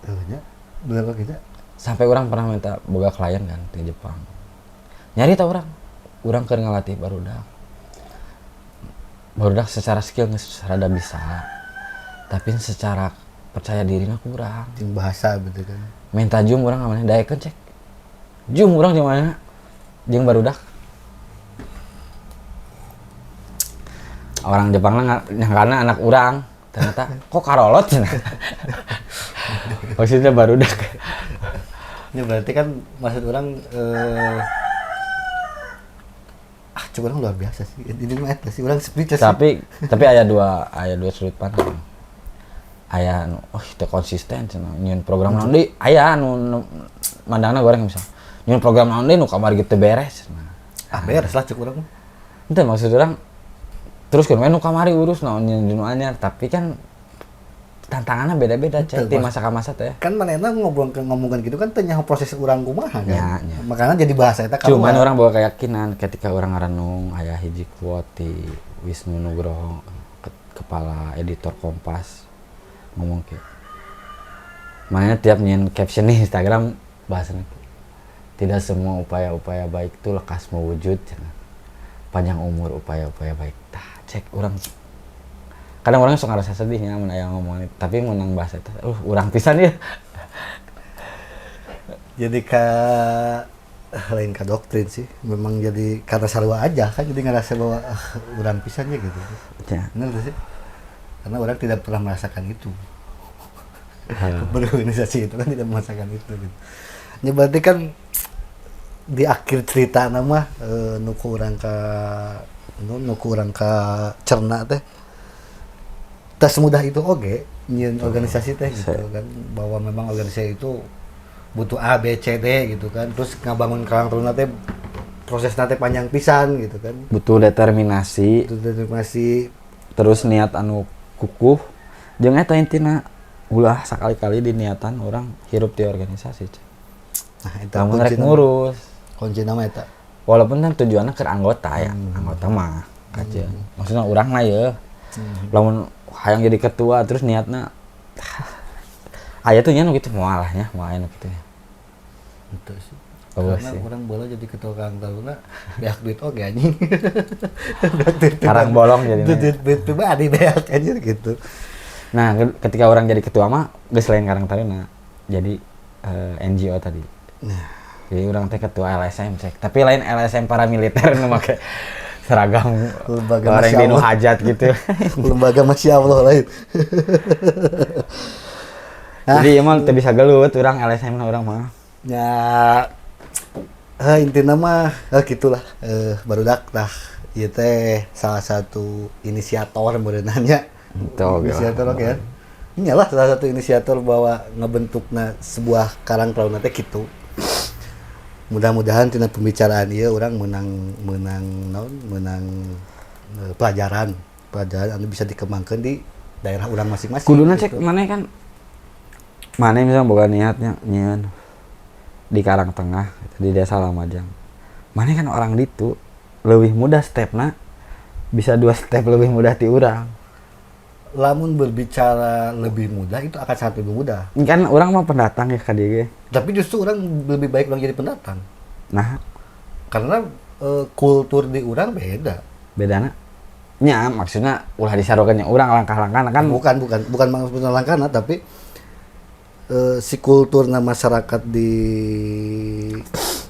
Tuh nya. Bener kok kita. Sampai urang pernah minta boga klien kan di Jepang. Nyari tau urang. Urang keur ngalatih barudak. Barudak secara skill geus rada bisa. Tapi secara percaya dirinya kurang. Jeung bahasa gitu kan. Minta Zoom urang maneh daekeun cek. Zoom urang di mana? Jeung barudak. Orang Jepang lah nyangkana anak urang. Ternyata kok karolot cenah. Maksudnya barudak. Ini berarti kan maksud urang cek urang luar biasa sih. Ini mah eta sih urang speechless sih. Tapi aya dua sudut pandang. Aya nu oh teu konsisten cenah nyieun program naon deui, aya nu mandangna goreng misal. Nyieun program naon deui nu kamari ge teu beres cenah. Ah, beres lah cek urang mah. Henteu, maksud urang terus kan we nu kamari urus naon nyieun nu anyar, tapi kan tantangannya beda-beda cek Betul, di Mas. masa ke masa teh. Kan manehna ngobrol ngomongkan gitu kan teu nyaho proses urang kumaha kan. Ya, ya. Makanya jadi bahasa eta Cuman keluar. urang bawa keyakinan ketika urang ngarenung aya hiji quote di Wisnu Nugroho, kepala editor Kompas, ngomong kayak makanya tiap nyieun caption di Instagram bahasanya tidak semua upaya-upaya baik itu lekas mewujud cenah. Panjang umur upaya-upaya baik. Tah cek urang kadang orang sok ngerasa sedihnya mun aya ngomong itu, tapi menang bahasa itu urang pisan ya. Jadi ka lain ka doktrin sih, memang jadi karena sarua aja kan jadi ngerasa bahwa ah, urang pisannya gitu. Ya. Bener tuh sih, karena urang tidak pernah merasakan itu. Berorganisasi itu kan tidak merasakan itu gitu. Ya berarti kan di akhir cerita nama nu ku urang ka cerna teh tak semudah itu oge nyieun organisasi teh gitu kan, bahwa memang organisasi itu butuh A B C D gitu kan, terus ngabangun Karang Taruna teh proses teh panjang pisan gitu kan. Butuh determinasi. Butuh determinasi. Terus niat anu kukuh jeung eta intina ulah sakali-kali di niatan urang hirup di organisasi cek. Nah, eta lamun kunci rek nama. Ngurus. Kunci nama eta. Walaupun kan tujuannya ke anggota ya, anggota mah kajian. Maksudnya urang lah ya. Lamun hayang jadi ketua terus niatna aya tuh nya nu kitu, moal lah nya, moal aya nu kitu nya. Itu sih. Oh, karena sih. Urang bola jadi ketua Karang Taruna beak duit oke anjing. Beak duit Karang pribadi. bolong jadinya. Duit duit, duit pribadi beak anjir gitu. Nah, ketika urang jadi ketua mah geus lain Karang Taruna. Jadi NGO tadi. Nah. Jadi urang teh ketua LSM cek. Tapi lain LSM paramiliter nu make seragam Lembaga orang Masya di nu Allah. hajat gitu. Lembaga masya Allah lain. Jadi emang teu bisa gelut urang LSM na urang mah. Ya, intinya mah gitulah, barudak lah ieu teh salah satu inisiator meureunan. Betul, inisiator oke kan. Iyalah, salah satu inisiator bahwa ngebentukna sebuah Karang Taruna teh gitu. Mudah-mudahan tina pembicaraan ieu urang menang menang naon, menang pelajaran pelajaran anu bisa dikembangkan di daerah urang masing-masing. Kuduna cek gitu. Mana kan mana misalnya boga niatnya nyieun di Karang Tengah gitu, di Desa Lamajang. Mana kan orang ditu lebih mudah stepna, bisa dua step lebih mudah ti urang. Lamun berbicara lebih mudah, itu akan sangat lebih mudah. Kan urang mah pendatang ya ka dieu ge. Tapi justru urang lebih baik urang jadi pendatang. Nah, karena kultur di urang beda. Bedana nya maksudnya ulah disarukeun nya urang langkah-langkah kan. Bukan, bukan, bukan maksudnya langkahna, tapi si kulturna masyarakat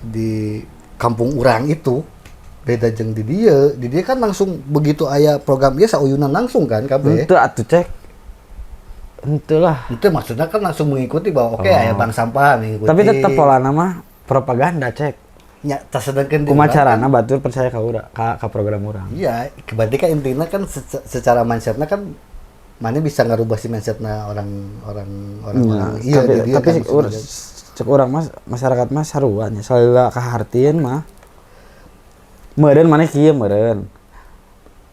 di kampung urang itu beda jeung di dieu. Di dieu kan langsung begitu aya program ieu sauyunan langsung kan kabeh. Henteu atuh cek, henteu lah. Itu maksudnya kan langsung mengikuti bahwa oke aya bank sampah mengikuti. Tapi tetap pola nama propaganda cek. Ya, tah sedangkan di kumaha urang carana kan- batur percaya ka urang, ka program urang. Iya, berarti kan intinya kan secara mindsetnya kan mana bisa ngerubah si mindsetnya orang orang orang orang Iya, iya tapi, di dia tapi kan maksudnya. Cek urang mas masyarakat mah sarua nya salila kahartieun mah meureun maneh kieu, meureun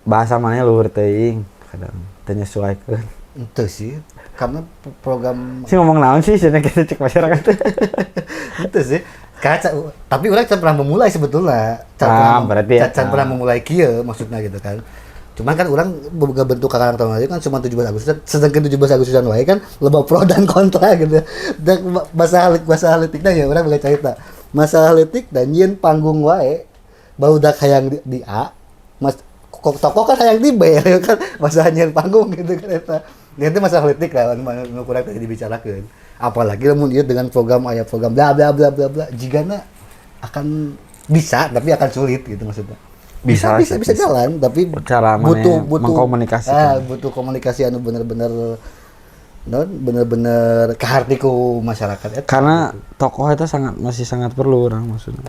bahasa maneh luhur teuing, kadang teu nyesuaikeun. Itu sih karena program Sih ngomong naon sih cenah kita cek masyarakat. Itu sih kaca, tapi urang can pernah memulai sebetulnya. Can Ah, pernah, berarti ya. can pernah memulai kieu maksudnya gitu kan. Cuman kan urang bentuk Karang Taruna kan cuma 17 Agustus, sedangkan 17 Agustusan wae kan loba pro dan kontra gitu. Dan masalah masalah leutikna ya urang boleh cerita masalah leutik dan nyieun panggung wae barudak hayang di A, mas kok tokoh kan hayang di B ya kan, masalah nyieun panggung gitu kan. Eta itu masalah leutik lah anu anu kurang tadi dibicarakeun, apalagi lamun ieu dengan program aya program bla bla bla bla bla, jigana akan bisa tapi akan sulit gitu maksudnya. Bisa bisa sih, bisa, bisa. Jalan tapi Cara mana butuh butuh mengkomunikasikan. Ah, butuh komunikasi anu bener-bener non bener-bener kaharti ku masyarakat eta. Karena tokoh itu sangat masih sangat perlu urang maksudnya.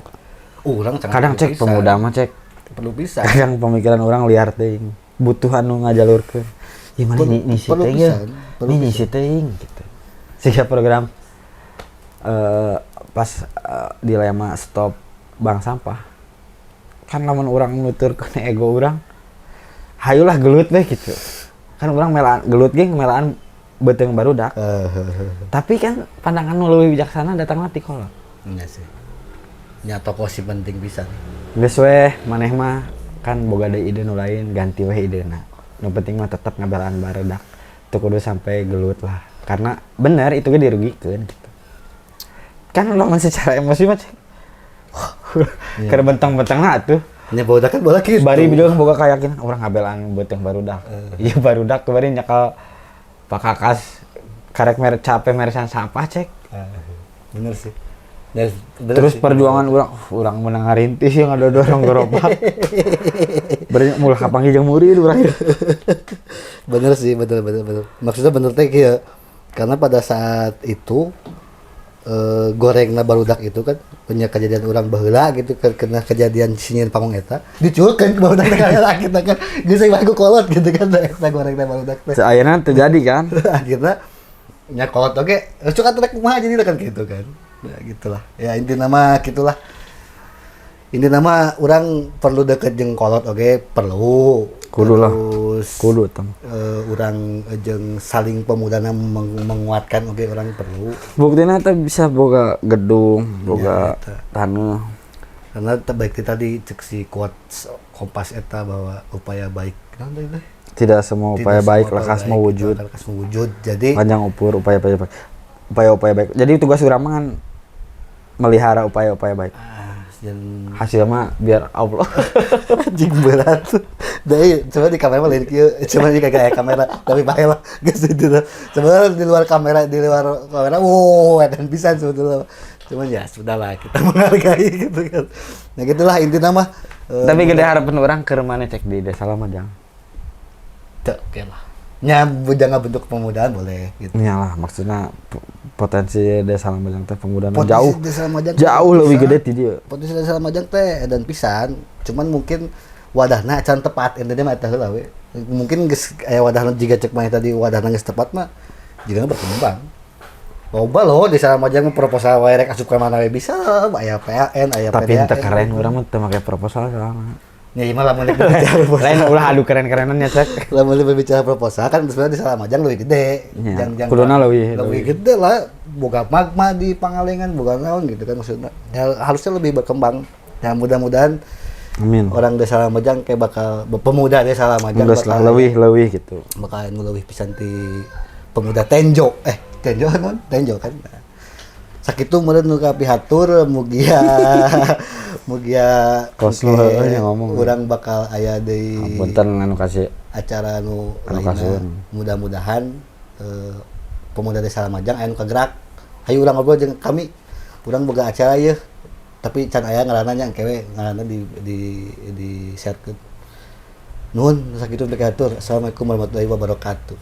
Urang sangat Kadang perlu cek pisan. Pemuda mah cek Perlu bisa. Kadang pemikiran urang liar teuing, butuh anu ngajalurkeun gimana ngisi Perlu teuing ya pisan, perlu ini ngisi teuing gitu. Sehingga program pas dilema stop bank sampah kan, lamun urang nuturkeun ego urang, hayulah gelut deh gitu kan, urang melaan gelut ge melaan beuteung barudak. Tapi kan pandangan nu leuwih bijaksana datang ti kolot. Enggak sih nya, tokoh sih penting bisa. Geus weh, maneh mah kan boga deui ide nu lain, ganti weh idena. Nu penting mah tetep ngabelaan barudak. Teu kudu sampai gelut lah. Karena bener itu ge dirugikeun gitu. Kan lamun secara emosi mah cek. Keur bentang-bentangna atuh. Nya barudak kan bola gitu. Bari juga boga keyakinan urang ngabelaan beuteung barudak. Iya, barudak kemarin nyekal pakakas karek mere capek meresan sampah cek. Bener sih. Ya, bener Terus sih. Perjuangan urang, urang menang ngarintis yang ada dorong gerobak. Bari mulah kapanggih jeung murid urang. Bener sih, bener bener bener. Maksudnya bener teh kieu. Karena pada saat itu gorengna barudak itu kan punya kejadian urang baheula gitu kan, kena kejadian sieun panggung eta dicuekeun ke barudak teh kayak gitu kan, geus bae kolot gitu kan eta gorengna barudak teh. Ayeuna terjadi kan. Akhirnya nya kolot oke suka trek kumaha jadi kan gitu kan. Ya gitulah ya, inti nama gitulah, inti nama urang perlu deket jeung kolot oke perlu. Kudu lah. Terus Kudu tem. Urang jeung saling pemudana menguatkan oke urang perlu. Buktinya eta bisa boga gedung, boga Ya, eta. tanah. Karena baik tadi cek si quotes Kompas eta bahwa upaya baik naon tadi teh? Tidak semua Tidak upaya semua baik upaya lekas baik mewujud. itu lekas mewujud. Jadi Panjang upur upaya-upaya baik. Upaya-upaya baik. Jadi tugas urang mah kan melihara upaya-upaya baik. Ah, dan Hasil mah biar Allah. Anjing, berat. Dari coba di kamera mah lain kieu, coba di kagak aya kamera, tapi bae lah geus itu. Sebenarnya di luar kamera, wow, edan pisan sebetulnya. Cuman ya sudahlah, kita menghargai gitu kan. Nah, gitulah intinya mah. Tapi gede harapan urang ke mana cek di Desa Lamajang. Teu, oke lah. Nya jangan bentuk kepemudaan boleh gitu. Iyalah, maksudnya potensi Desa Lamajang teh pemuda Potensi jauh Desa Lamajang teh jauh lebih bisa. Gede ti dieu. Potensi Desa Lamajang teh edan pisan, cuman mungkin wadahna can tepat, intinya mah eta heula we. Mungkin geus aya wadahna, jiga cek mah tadi wadahna geus tepat mah jigana berkembang. Loba loh Desa Lamajang mah, proposal wae rek asup ka mana we bisa, aya PAN, aya Tapi PDAM. ente keren, urang mah teu make proposal soalnya. Ya mah lamun rek berbicara proposal. Lain ulah adu keren-kerenan ya cek. Lamun berbicara proposal kan sebenarnya Desa Lamajang lebih gede. Iya, Jang kuduna leuwih- lebih leuwih. gede lah, boga magma di Pangalengan, boga naon gitu kan maksudnya. Ya, harusnya lebih berkembang. Ya, mudah-mudahan Amin. orang Desa Lamajang kayak bakal pemuda Desa Lamajang Geus lah bakal leuwih leuwih gitu. Bakal nu leuwih pisan ti pemuda Tenjo, eh, Tenjo kan, Tenjo kan. Nah, sakitu meureun nu kapihatur, mugia mugia Kos nu engke heueuh nya ngomong. Urang bakal aya deui Punten anu kasih acara nu anu lainna. Kasuhun. Mudah-mudahan pemuda Desa Lamajang aya nu kagerak, hayu urang ngobrol jeung kami, urang boga acara ieu, tapi can aya ngaranna nya, engke we ngaranna di share. Nuhun, sakitu kapihatur. Assalamualaikum warahmatullahi wabarakatuh.